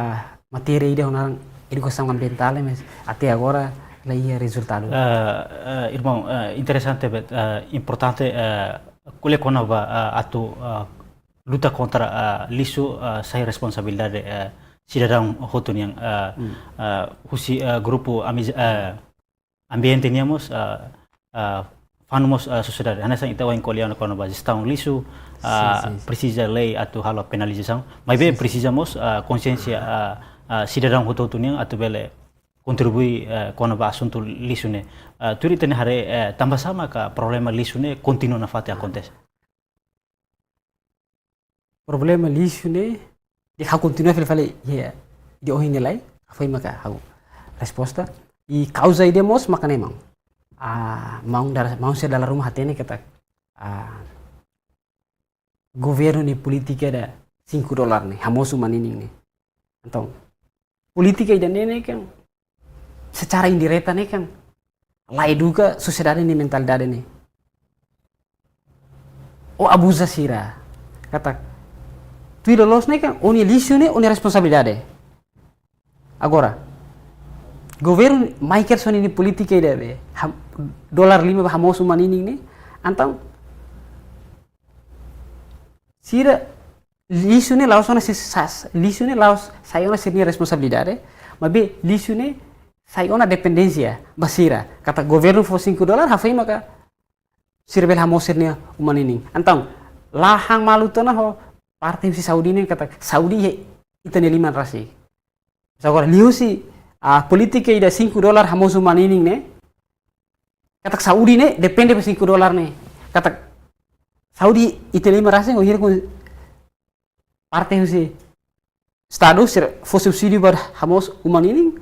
matéria ida ho naran edukasaun ambientál, mas até agora la iha rezultadu. Eh, eh, irmaun, eh, interesante, be, eh, importante, eh, ko'alia kona-ba, eh, atu, eh, luta kontra, eh, lixu, eh, sai responsabilidade, eh, sidadaun hotu nian, eh, Hmm. eh, husi, eh, grupu amiz-, eh, ambiente nian mós, ah, ah, fanu mós, ah, sosiedade. Hanesan ita ohin ko'alia ona kona-ba jestaun lixu, ah, Sin, sin, sin. presiza lei atu halo penalizasaun. Maibé Sin, sin. presiza mós, ah, konsiénsia, ah, ah, sidadaun hotu-hotu nian atu bele kontribui, eh, kona-ba asuntu lixu ne'e. Ah, tuir ita-nia haree, eh, tanbasá maka problema lixu ne'e kontinua nafatin akontese. Problema lixu ne'e, ita kontinua fila fali, ya, ida ohin ne'e lai, hafoin maka ha'u resposta. I kauza ida mós maka ne'e maun. Ah, maun dala, maun sira dala ruma hatene katak, ah, governu nia polítika ida cinco dólar ne'e, hamosu uma ninin ne'e. Entaun, polítika ida-ne'e ne'e kan, secara indireta ne'e kan, la eduka sosiedade nia mentalidade ne'e. O abuza sira. Katak, tuir loloos ne'e kan, o-nia lixu ne'e, o-nia responsabilidade. Agora, governu mai kedas ho nia polítika ida be, ham-, dólar lima ba hamosu uma ninin ne'e, entaun, sira lixu ne'e la'ós ona sira sa-, lixu ne'e la'ós sai ona sira-nia responsabilidade, maibé lixu ne'e sai ona dependénsia ba sira. Katak governu fó cinco dólar, hafoin maka sira bele hamosu sira-nia uma ninin. Entaun, la han malu tiha ona ho parte husi saúde ne'e katak saúde iha ita-nia liman rasik. Mas agora, liuhusi, ah, polítika ida cinco dólar hamosu uma ninin ne'e, katak saúde ne'e depende ba cinco dólar ne'e. Katak saúde ita lima rasik, o hira ku parte husi Estadu sira fó subsídiu ba hamoos uma ninin,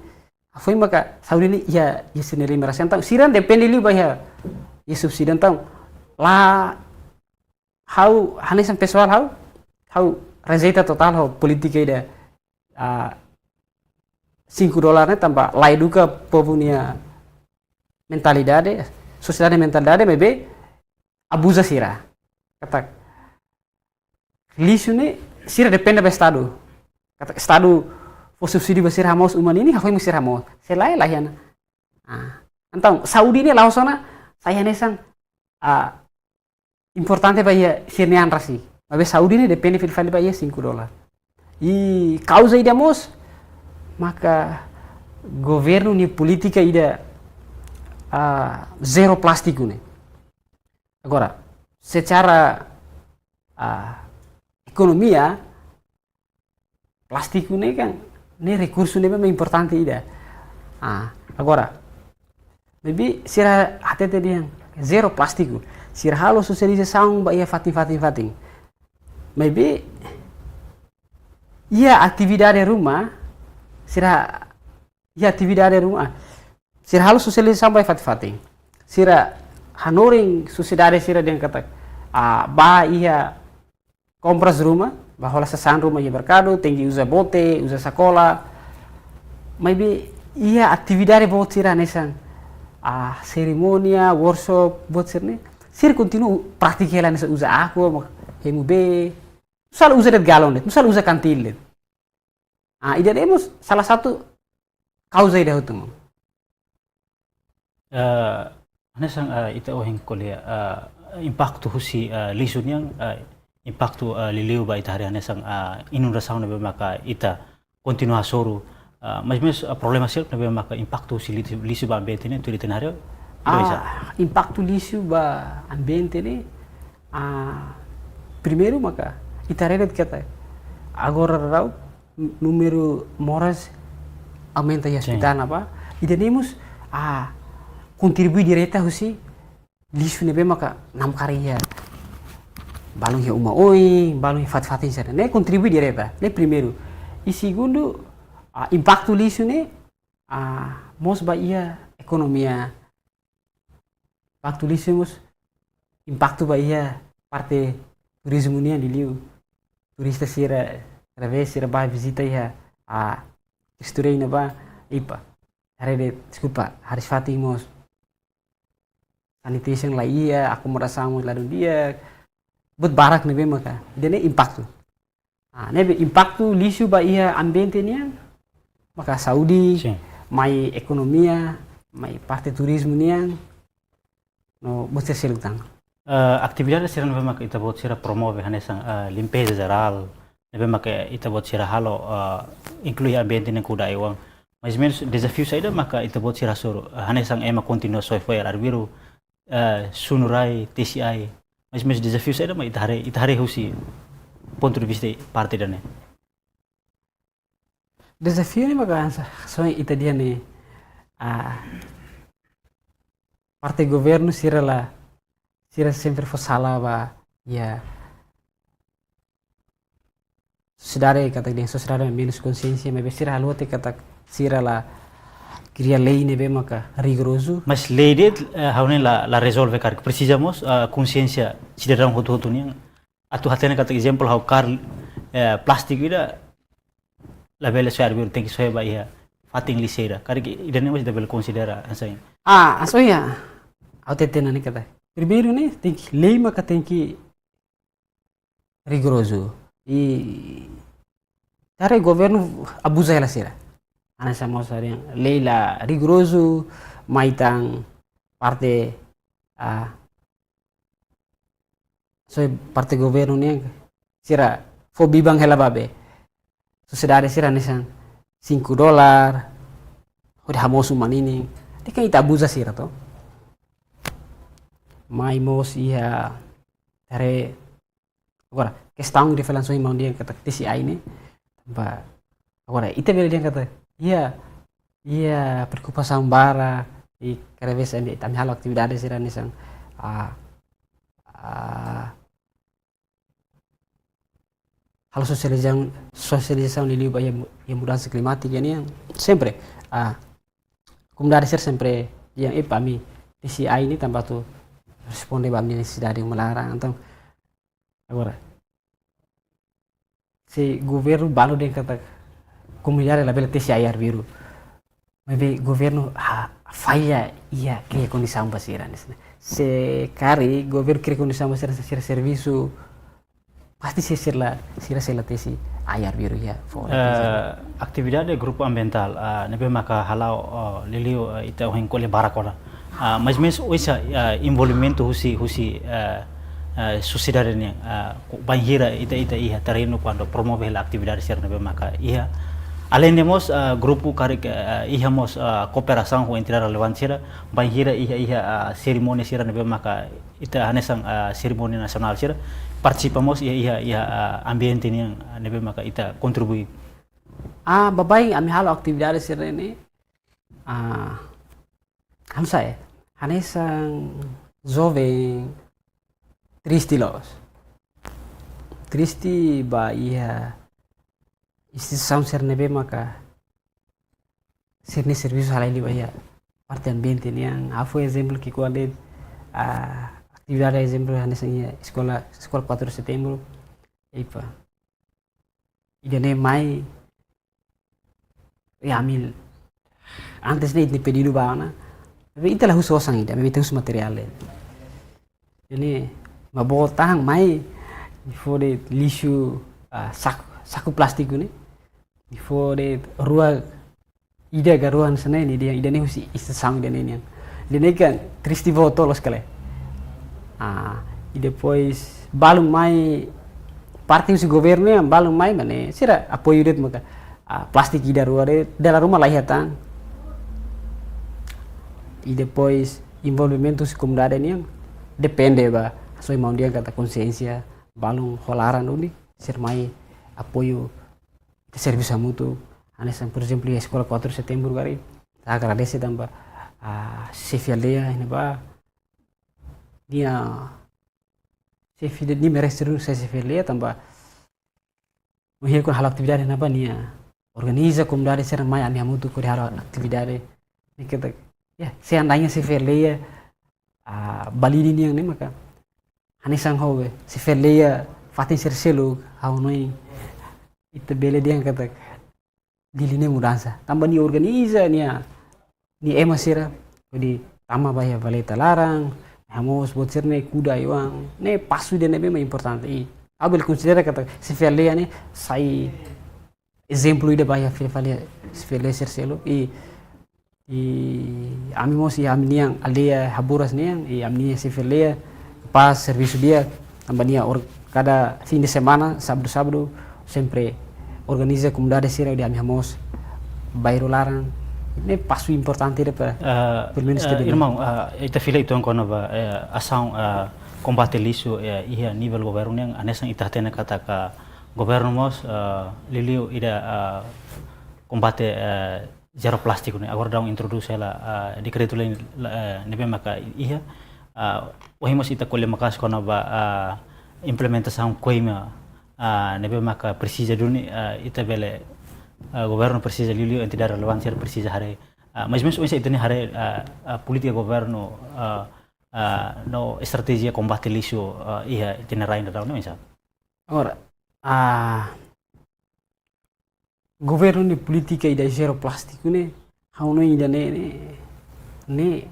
hafoin maka saúde ne'e iha, iha sira-nia lima rasik. Entaun sira depende liu ba iha, iha subsídiu. Entaun la, ha'u hanesan pesoál ha'u, ha'u rejeita totál ho polítika ida, ah, cinco dólar ne'e tanba la eduka povu nia mentalidade, sosiedade mentalidade, maibé abuza sira. Katak lixu ne'e sira depende ba Estadu. Katak Estadu fó subsídiu ba sira hamoos uma ninin, hafoin maka sira hamoos. Se lae, lae iha ona. Ah, entaun saúde ne'e la'ós ona sai hanesan, ah, importante ba iha sira-nia an rasik. Maibé saúde ne'e depende fali, fali ba iha cinco dólar. I kauza ida mós maka governu nia polítika ida, ah, zero plástiku ne'e. Agora, secara, ah, ekonomia, plástiku ne'e kan, ne'e rekursu ne'ebé importante ida. Ah, agora, maibé sira hatete dehan zero plástiku. Sira halo sosializasaun ba iha fatin-fatin-fatin. Maibé iha atividade ruma, sira, iha atividade ruma, sira halo sosializasaun ba iha fatin-fatin. Sira hanorin sosiedade sira dehan katak, ah, ba iha kompras ruma, ba hola sasán ruma iha merkadu, tenke uza bote, uza sakola. Maibé iha atividade boot sira hanesan, ah, serimónia, workshop, boot sira-ne'e, sira kontinua pratika hela hanesan uza aqua, mak-, hemu bee. Nusá la uza de'it galon de'it, nusá la uza kantil de'it. Ah, ida-ne'e mós salah satu kauza ida hotu, maun. Eh, hanesan, eh, ita ohin ko'alia, eh, impaktu husi, eh, lixu nian, eh, impaktu, eh, liuliu ba ita haree hanesan, eh, inundasaun ne'ebé maka ita kontinua hasoru, eh, maibé mós, eh, problema seluk ne'ebé maka impaktu husi lixu, lixu ba ambiente ne'e tuir ita-nia haree, ida oinsá? Ah, impaktu lixu ba ambiente ne'e, ah, primeiru maka ita haree de'it katak agora daudaun númeru moras aumenta iha, sin, ospitál ne'ebá. Ida-ne'e mós, ah, kontribui direta husi lixu ne'ebé maka namkari iha balun iha uma oin, balun iha fatin-fatin sira. Ne'e kontribui direta, ne'e primeiru. I segundu, ah, impaktu lixu ne'e, ah, mós ba iha ekonomia. Impaktu lixu mós impaktu ba iha parte turizmu nian, liuliu turista sira, kada vez sira bá vizita iha, ah, Cristo Rei ne'ebá, ipa, haree de'it, deskulpa, hariis-fatin mós sanitation la iha, akomodasaun mós ladún di'ak, buat barak ne'ebé maka, ida-ne'e impaktu. Ah, ne'ebé impaktu lixu ba iha ambiente nian, maka saúde, sin, mai ekonomia, mai parte turizmu nian, no buat sira seluk tan. Eh, atividade sira ne'ebé maka ita-boot sira promove hanesan, eh, limpeza jerál, ne'ebé maka ita-boot sira halo, eh, inklui ambiente ne'e kuda ai-oan. Maibé mós dezafiu saida maka ita-boot sira hasoru, eh, hanesan ema kontinua soe fo'er arbiru, eh, sunu rai, tesi ai. Maibé mós dezafiu saida mak ita haree, ita haree husi pontu de vista parte ida-ne'e? Dezafiu ne'e maka hanesan ita dehan ne'e, ah, parte governu sira la, sira sempre fó sala ba iha sosiedade, katak dehan sosiedade menus konsiénsia, maibé sira haluha tiha katak sira la kria lei ne'ebé maka rigorozu. Mas lei de'it, eh, ha'u hanoin la, la rezolve karik. Presiza mós, eh, konsiénsia sidadaun hotu-hotu nian. Atu hatene katak ezemplu ha'u kaer, eh, plástiku ida labele soe arbiru, tenke soe ba iha fatin lixeira. Karik ida-ne'e mós ita bele konsidera hanesan. Ah, hanesan ohin ha'u hatete ona ne'e katak, primeiru ne'e tenke, lei maka tenke rigorozu. I ita haree governu abuza hela sira. Hanesan mós haree lei la rigorozu, mai tan parte, ah, soe parte governu nian, sira fó biban hela ba be sosiedade sira hanesan cinco dólar hodi hamoos uma ninin. Dehan ita abuza sira to. Mai mós iha, haree, agora kestaun ida fali hanesan ohin maun dehan katak tesi ai ne'e. Ba, agora ita bele dehan katak iha, iha preokupasaun barak, I kada vez ami, ami halo atividade sira hanesan, ah, ah, halo sosializasaun, sosializasaun liuliu ba iha mu-, iha mudansa klimátika nian, sempre, ah, komunidade sira sempre, iha, eh, ami tesi ai ne'e tanba atu responde ba ami-nia nesesidade uma laran. Entaun, agora, se governu balu dehan katak komunidade labele tesi ai arbiru, maibé governu, ah, falla iha kria kondisaun ba sira, ne'e. Se karik governu kria kondisaun ba sira, sira servisu, pasti sira sei la, sira sei la tesi ai arbiru iha foho. Eh, atividade grupu ambientál, ah, ne'ebé maka hala'o, ah, liuliu, ah, ita ohin ko'alia barak ona. Ah, mais ou menus oinsá, ah, envolvimentu husi, husi, ah, ah, sosiedade nian, ah, ku-, bainhira ita, ita iha terrenu kuandu promove hela atividade sira ne'ebé maka iha. Aleinde mós, ah, grupu karik, ah, iha mós, ah, kooperasaun ho entidade relevante sira, bainhira iha, iha, ah, serimónia sira ne'ebé maka ita hanesan, ah, serimónia nasionál sira, partisipa mós iha, iha, iha, ah, ambiente nian, ah, ne'ebé maka ita kontribui. Ah, baibain ami halo atividade sira-ne'e, ah, anu sa'e, hanesan joven triste loos. Triste ba iha instituisaun sira ne'ebé maka sira-nia servisu halai liu ba iha parte ambiente nian. Ha'u fó ezemplu ki'ikoan de'it, ah, atividade ezemplu hanesan iha eskola, eskola quatro de setembro. Epa. Ida-ne'e mai, ya, ami antes ne'e ita pedidu ba ona. Tapi ita la husu osan ida, ita husu materiál de'it. Ida-ne'e, maibé tan mai, fó de'it lixu, ah, saku, saku plástiku ne'e. Fó de'it rua, ida ka rua hanesan ne'e, ida, ida-ne'e husi instituisaun ida-ne'e nian. Ida-ne'e kan triste boot loos ka lae. Ah, i depois balun mai parte husi governu nian, balun mai mak ne'e sira apoiu de'it maka, ah, plástiku ida rua de'it, dala ruma laiha tan. I depois envolvimentu husi komunidade nian, depende ba, hasoru maun dehan katak konsiénsia, balun ho laran duni, sira mai apoiu ita servisu hamutuk, hanesan, por ezemplu, iha eskola quatro de setembro karik, ita agradese tanba, ah, xefe aldeia ne'ebá, nia xefe de, nia merese duni sai xefe aldeia tanba, nia halo atividade ne'ebá, nia organiza komunidade sira mai ami hamutuk hodi halo atividade. Ne'e katak, ya, seandainya xefe aldeia, ah, balide nian ne'e maka hanesan ho be, xefe aldeia fatin sira seluk, ha'u hanoin ita bele dehan katak Dili ne'e mudansa. Tanba nia organiza nia, nia ema sira, hodi tama ba iha valeta laran, hamoos buat sira-ne'e, kuda ai-oan, ne'e pasu ida ne'ebé mak importante. I ha'u bele konsidera katak xefe aldeia ne'e sai ezemplu ida ba iha fila fali xefe aldeia sira seluk. I, i ami mós iha ami-nia aldeia Haburas nian, i ami-nia xefe aldeia kapás servisu di'ak, tanba nia or-, kada fim de semana, sábadu-sábadu, sempre organiza komunidade sira hodi ami hamoos bairru laran. Ne'e pasu importante ida para, ah, pelo menos, ah, ita bele. Irmaun, ah, ita fila uitoan kona-ba, eh, asaun, ah, kombate lixu, eh, iha nivel governu nian, hanesan ita hatene katak governu mós, ah, liuliu ida, ah, kombate, eh, zero plástiku ne'e. Agora daudaun introdús hela, ah, dekretu-lei, ah, ne'ebé maka iha, ah, ohin mós ita ko'alia maka'as kona-ba, ah, implementasaun koima, ah, ne'ebé maka presiza duni, ah, ita bele, ah, governu presiza liuliu, entidade relevante sira presiza haree, ah, mais ou menus oinsá ita-nia haree, ah, ah, polítika governu, ah, ah, no estratéjia kombate lixu, ah, iha ita-nia rain daudaun ne'e oinsá? Agora, ah, governu nia polítika ida zero plástiku ne'e, ha'u hanoin ida ne'e, ne'e, ne'e,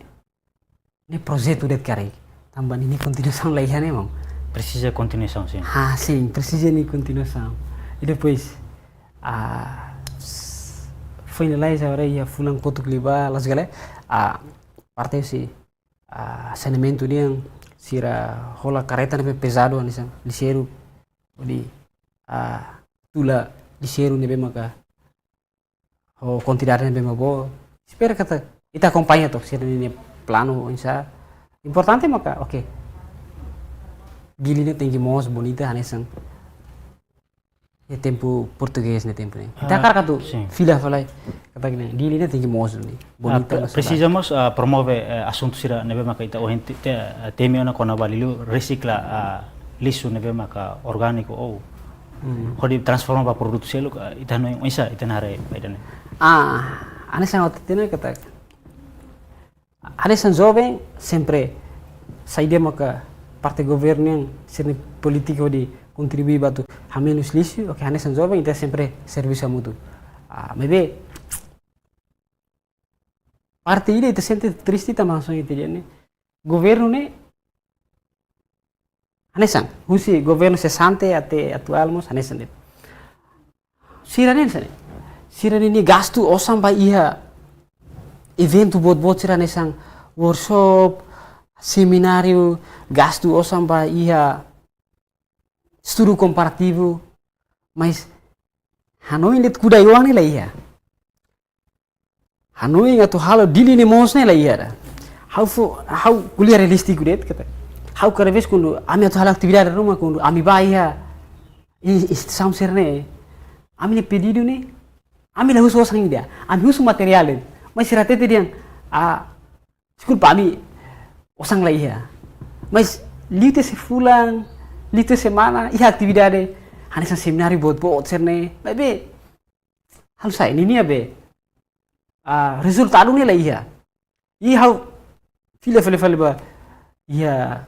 ne'e projetu de'it karik. Tanba nia kontinuasaun laiha ne'e, maun. Presiza kontinuasaun, sin. Ah, sin, presiza nia kontinuasaun. I depois, ah, s-, finaliza agora iha fulan kotuk liubá, loos ka lae, ah, parte husi, ah, saneamentu nian, sira hola karreta ne'ebé pezadu, hanesan lixeiru, hodi, ah, tula lixeiru ne'ebé maka ho kuantidade ne'ebé mak boot. Espera katak ita akompaña to'ok sira-nia planu oinsá. Importante maka, oke. Dili ne'e tenke moos bonita hanesan iha tempu portugés ne'e tempu ne'e. Ita hakarak atu fila fali katak ne'e, Dili ne'e tenke mosu ne'e. Bonita, presiza mós promove asuntu sira ne'ebé maka ita ohin temi ona kona-ba liuliu resikla lixu ne'ebé maka orgániku ou hodi transforma ba produtu seluk, ita no oinsá ita haree ba ida-ne'e. Ah, hanesan ohin temi katak hanesan joven sempre saida maka parte governu nian sira-nia polítika hodi kontribui ba atu hamenus lixu, oke, hanesan joven ita sempre servisu hamutuk. Ah, maibé parte ida ita sente triste tanba hanesan ita dehan ne'e, governu ne'e hanesan, husi governu sesante até atuál mós hanesan de'it. Sira-ne'e hanesan ne'e, sira-nia gastu osan ba iha eventu boot-boot sira hanesan workshop, semináriu, gastu osan ba iha estudu komparativu, mas hanoin de'it kuda iwan ne'e la iha. Hanoin atu halo Dili ne'e moos ne'e la iha ida. Ha'u fó, ha'u ko'alia realístiku de'it katak. Ha'u kada vez kuandu ami atu halo atividade ruma, kuandu ami bá iha i-, instituisaun sira-ne'e, ami-nia pedidu ne'e, ami la husu osan ida, ami husu materiál de'it. Mas sira hatete dehan, ah, deskulpa, ami osan la iha. Mas liu tiha fulan, liu tiha semana, iha atividade, hanesan semináriu boot-boot sira-ne'e. Maibé halo saida, ninia be, ah, rezultadu ne'e la iha. I ha'u fila fali fali ba iha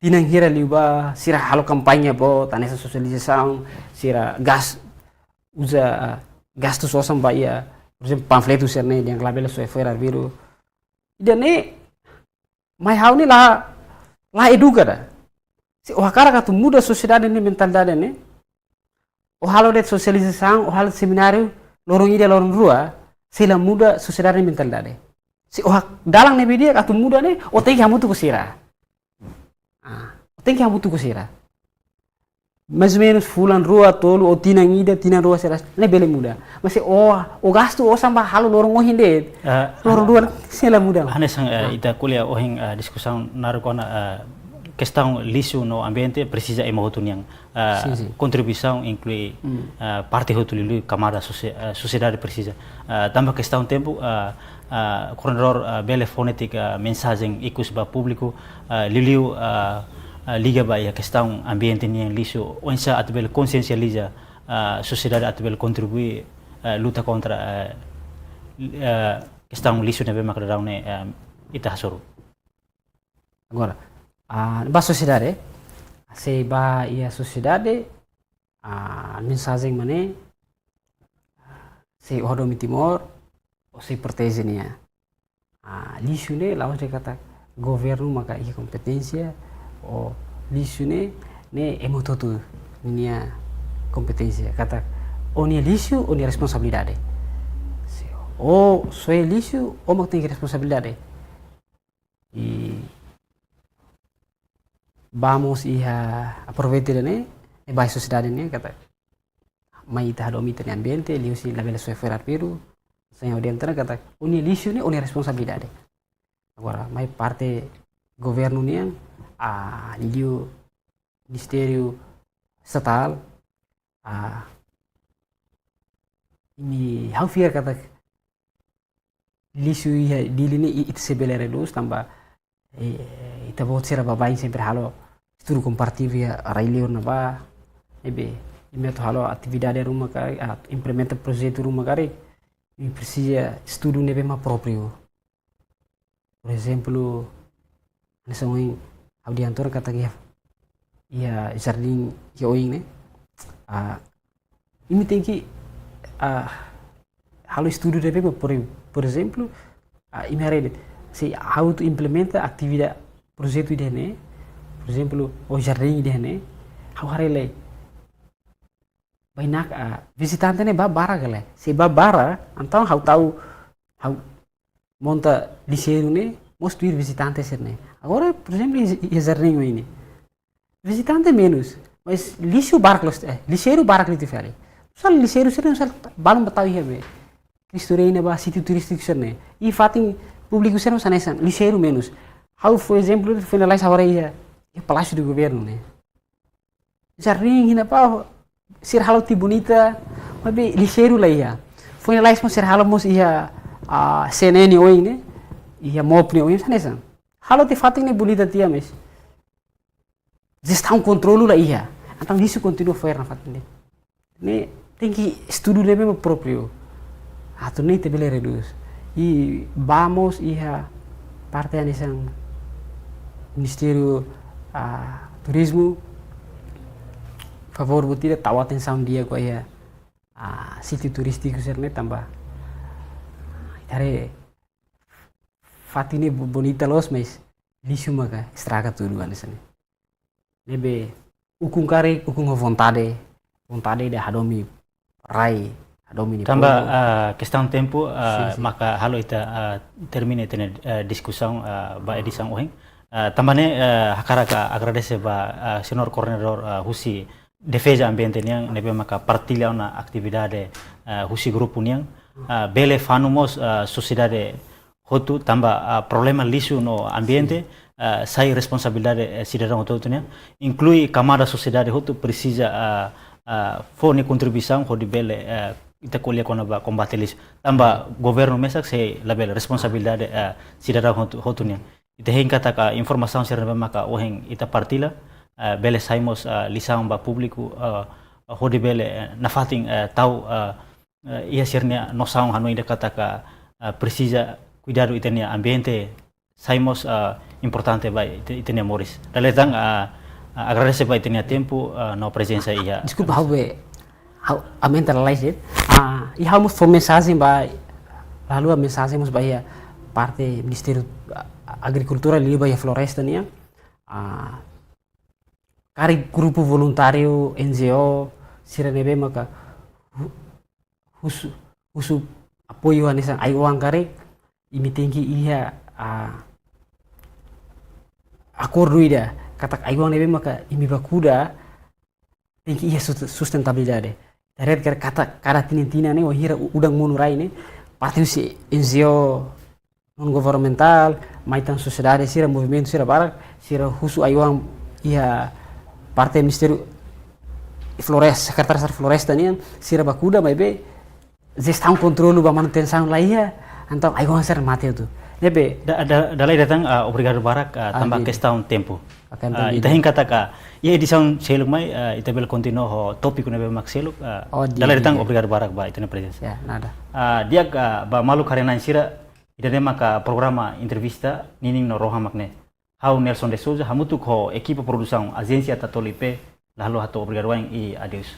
tinan hira liubá, sira halo kampaña boot, hanesan sosializasaun, sira gas-, uza, ah, gastu osan ba iha, por ezemplu, panfletu sira-ne'e dehan labele soe fo'er arbiru. Ida-ne'e mai ha'u ne'e la, la eduka ida. Se ó hakarak atu muda sosiedade nia mentalidade ne'e, ó halo de'it sosializasaun, ó halo semináriu loron ida loron rua, sei la muda sosiedade nia mentalidade. Se ó hak-, dalan ne'ebé di'ak atu muda ne'e, ó tenke hamutuk ho sira. Ah, ó tenke hamutuk ho sira. Mais ou menus fulan rua, tolu, ou tinan ida, tinan rua sira, ne'e bele muda. Mas se ó, ó gastu osan ba halo loron ohin de'it, ah, loron rua sei la muda. Hanesan, eh, ita ko'alia ohin, eh, diskusaun naruk ona, eh, kestaun lixu no ambiente presiza ema hotu nian, eh, sin, sin, kontribuisaun, inklui, eh, parte hotu liuliu kamada sosie-, eh, sosiedade presiza. Eh, tanba kestaun tempu, eh, eh, koordenadór, eh, bele fó netik, eh, mensajen ikus ba públiku, eh, liuliu, eh, eh, liga ba iha kestaun ambiente nian lixu, oinsá atu bele konsiensializa, eh, sosiedade atu bele kontribui, eh, luta kontra, eh, eh, kestaun lixu ne'ebé maka daudaun ne'e, eh, ita hasoru. Agora, ah, ba sosiedade, se ba iha sosiedade, ah, mensajen mak ne'e, se ó hadomi Timor, ó sei proteje nia. Ah, lixu ne'e la'ós de'it katak governu maka iha kompeténsia, ou lixu ne'e, ne'e ema hotu-hotu nia kompeténsia. Katak ó-nia lixu, ó-nia responsabilidade. Se ó soe lixu, ó mak tenke responsabilidade. I ba mós iha aproveita ida-ne'e, e ba sosiedade ne'e, katak mai ita hadomi ita-nia ambiente, liuhusi labele soe fo'er arbiru, hanesan ha'u dehan tiha ona katak, ó-nia lixu ne'e, ó-nia responsabilidade. Agora, mai parte governu nian, ah, liuliu ministériu estatál, ah, imi ha'u fiar katak lixu iha Dili ne'e i-, ita sei bele redús tanba, eh, ita-boot sira baibain sempre halo estudu komparativu iha rai-liur ne'ebá, ne'ebé imi atu halo atividade ruma karik, ah, implementa projetu ruma karik, imi presiza estudu ne'ebé mak própriu. Por ezemplu, hanesan ohin ha'u dehan tiha ona katak iha, iha jardín iha oin ne'e. Ah, imi tenke, ah, halo estudu ne'ebé mak, por, por ezemplu, ah, imi haree de'it, se ha'u atu implementa atividade projetu ida-ne'e, por ezemplu, ou jardín ida-ne'e, ha'u haree lai bainaka, ah, vizitante ne'e bá barak ka lae. Se bá barak, entaun ha'u tau, ha'u monta lixeiru ne'e, mós tuir vizitante sira-ne'e. Agora, por ezemplu, iha, iha jardín ne'e, vizitante menus, mas lixu barak loos, eh, lixeiru barak liu tiha fali. Sala lixeiru sira-ne'e, sala balun ba tau iha be Cristo Rei ne'ebá, sítiu turístiku sira-ne'e. I fatin públiku sira-ne'e hanesan, lixeiru menus. Ha'u fó ezemplu, foin lalais ha'u haree iha, iha Palácio do Governo ne'e. Jardín iha ne'ebá, sira halo tiha bonita, maibé lixeiru la iha. Foin lalais mós sira halo mós iha, ah, C N N oin ne'e, iha MOP nia oin, hanesan. Halo tiha fatin ne'e bonita tiha, mais jestaun kontrolu la iha. Entaun lixu kontinua fo'er iha fatin ne'e. Ne'e tenke estudu ne'ebé mak própriu. Atu nune'e ita bele redús. I ba mós iha parte hanesan Ministériu, ah, Turizmu, favór buat ida tau atensaun di'ak ba iha, ah, sítiu turístiku sira-ne'e tanba ita haree fatin ne'e bo-, bonita loos, mais lixu maka estraga tudu hanesan ne'e. Ne'ebé ukun karik, ukun ho vontade, vontade ida hadomi rai, hadomi nia povu. Tanba, ah, kestaun tempu, ah, sin, sin, maka halo ita, ah, termina ita-nia, ah, diskusaun, ah, ba edisaun ohin. Ah, tanba ne'e, ah, hakarak agradese ba, ah, señór koordenadór, ah, husi defeza ambiente nian, ne'ebé maka partilla ona atividade, ah, husi grupu nian, ah, bele fanu mós, ah, sosiedade hotu tanba, ah, problema lixu no ambiente, sin, ah, sai responsabilidade, eh, sidadaun hotu-hotu nian, inklui kamada sosiedade hotu presiza, ah, ah, fó nia kontribuisaun hodi bele, eh, ita ko'alia kona-ba kombate lixu. Tanba governu mesak sei labele, responsabilidade, eh, sidadaun hotu, hotu nian. Ita hein katak informasaun sira-ne'ebé maka ohin ita partilla, eh, bele sai mós, eh, lisaun ba públiku, eh, hodi bele, eh, nafatin, eh, tau, eh, eh, iha sira-nia nosaun hanoin ida katak, eh, presiza kuidadu ita-nia ambiente, sai mós, eh, importante ba ita, ita-nia moris. Dala ida tan, eh, eh, agradese ba ita-nia tempu, eh, no prezensa iha. Deskulpa, ha'u be, ha'u aumenta lalais, eh. Ah, i ha'u mós fó mensajen ba, lalu mensajen mós ba iha parte Ministériu, ah, Agrikultura, liuliu ba iha floresta nian. Ah, karik grupu voluntáriu, N G O, sira ne'ebé maka hu-, husu, husu apoiu hanesan ai-oan karik, imi tenke iha, ah, akordu ida, katak ai-oan ne'ebé maka imi bá kuda, tenke iha sust-, sustentabilidade. Ita haree katak kada tinan-tinan ne'e, wainhira u-, udan monu rai ne'e, parte husi N G O, non-governamentál, mai tan sosiedade sira, movimentu sira barak, sira husu ai-oan iha parte Ministériu Floresta, Sekretáriu Estadu Floresta nian, sira bá kuda, maibé jestaun kontrolu ba manutensaun la iha, entaun ai-oan sira mate hotu. Ne'ebé. Da-, da-, dala ida tan, ah, obrigadu barak, ah, tanba, ah, di'ak, kestaun tempu. Oke, ah, entaun ita di'ak, hein katak iha edisaun seluk mai, ah, ita bele kontinua ho tópiku ne'ebé mak seluk, ah, oh, di'ak, dala ida tan, di'ak, obrigadu barak ba ita-nia prezensa. Ya, nada. Ah, di'ak, ah, ba maluk haree-na'in sira, ida-ne'e maka programa entrevista Ninin no Rohan mak ne'e. Ha'u Nelson de Souza, hamutuk ho ekipa produsaun Ajénsia Tatoli P, la haluha hato'o obrigadu wa'in i adeus.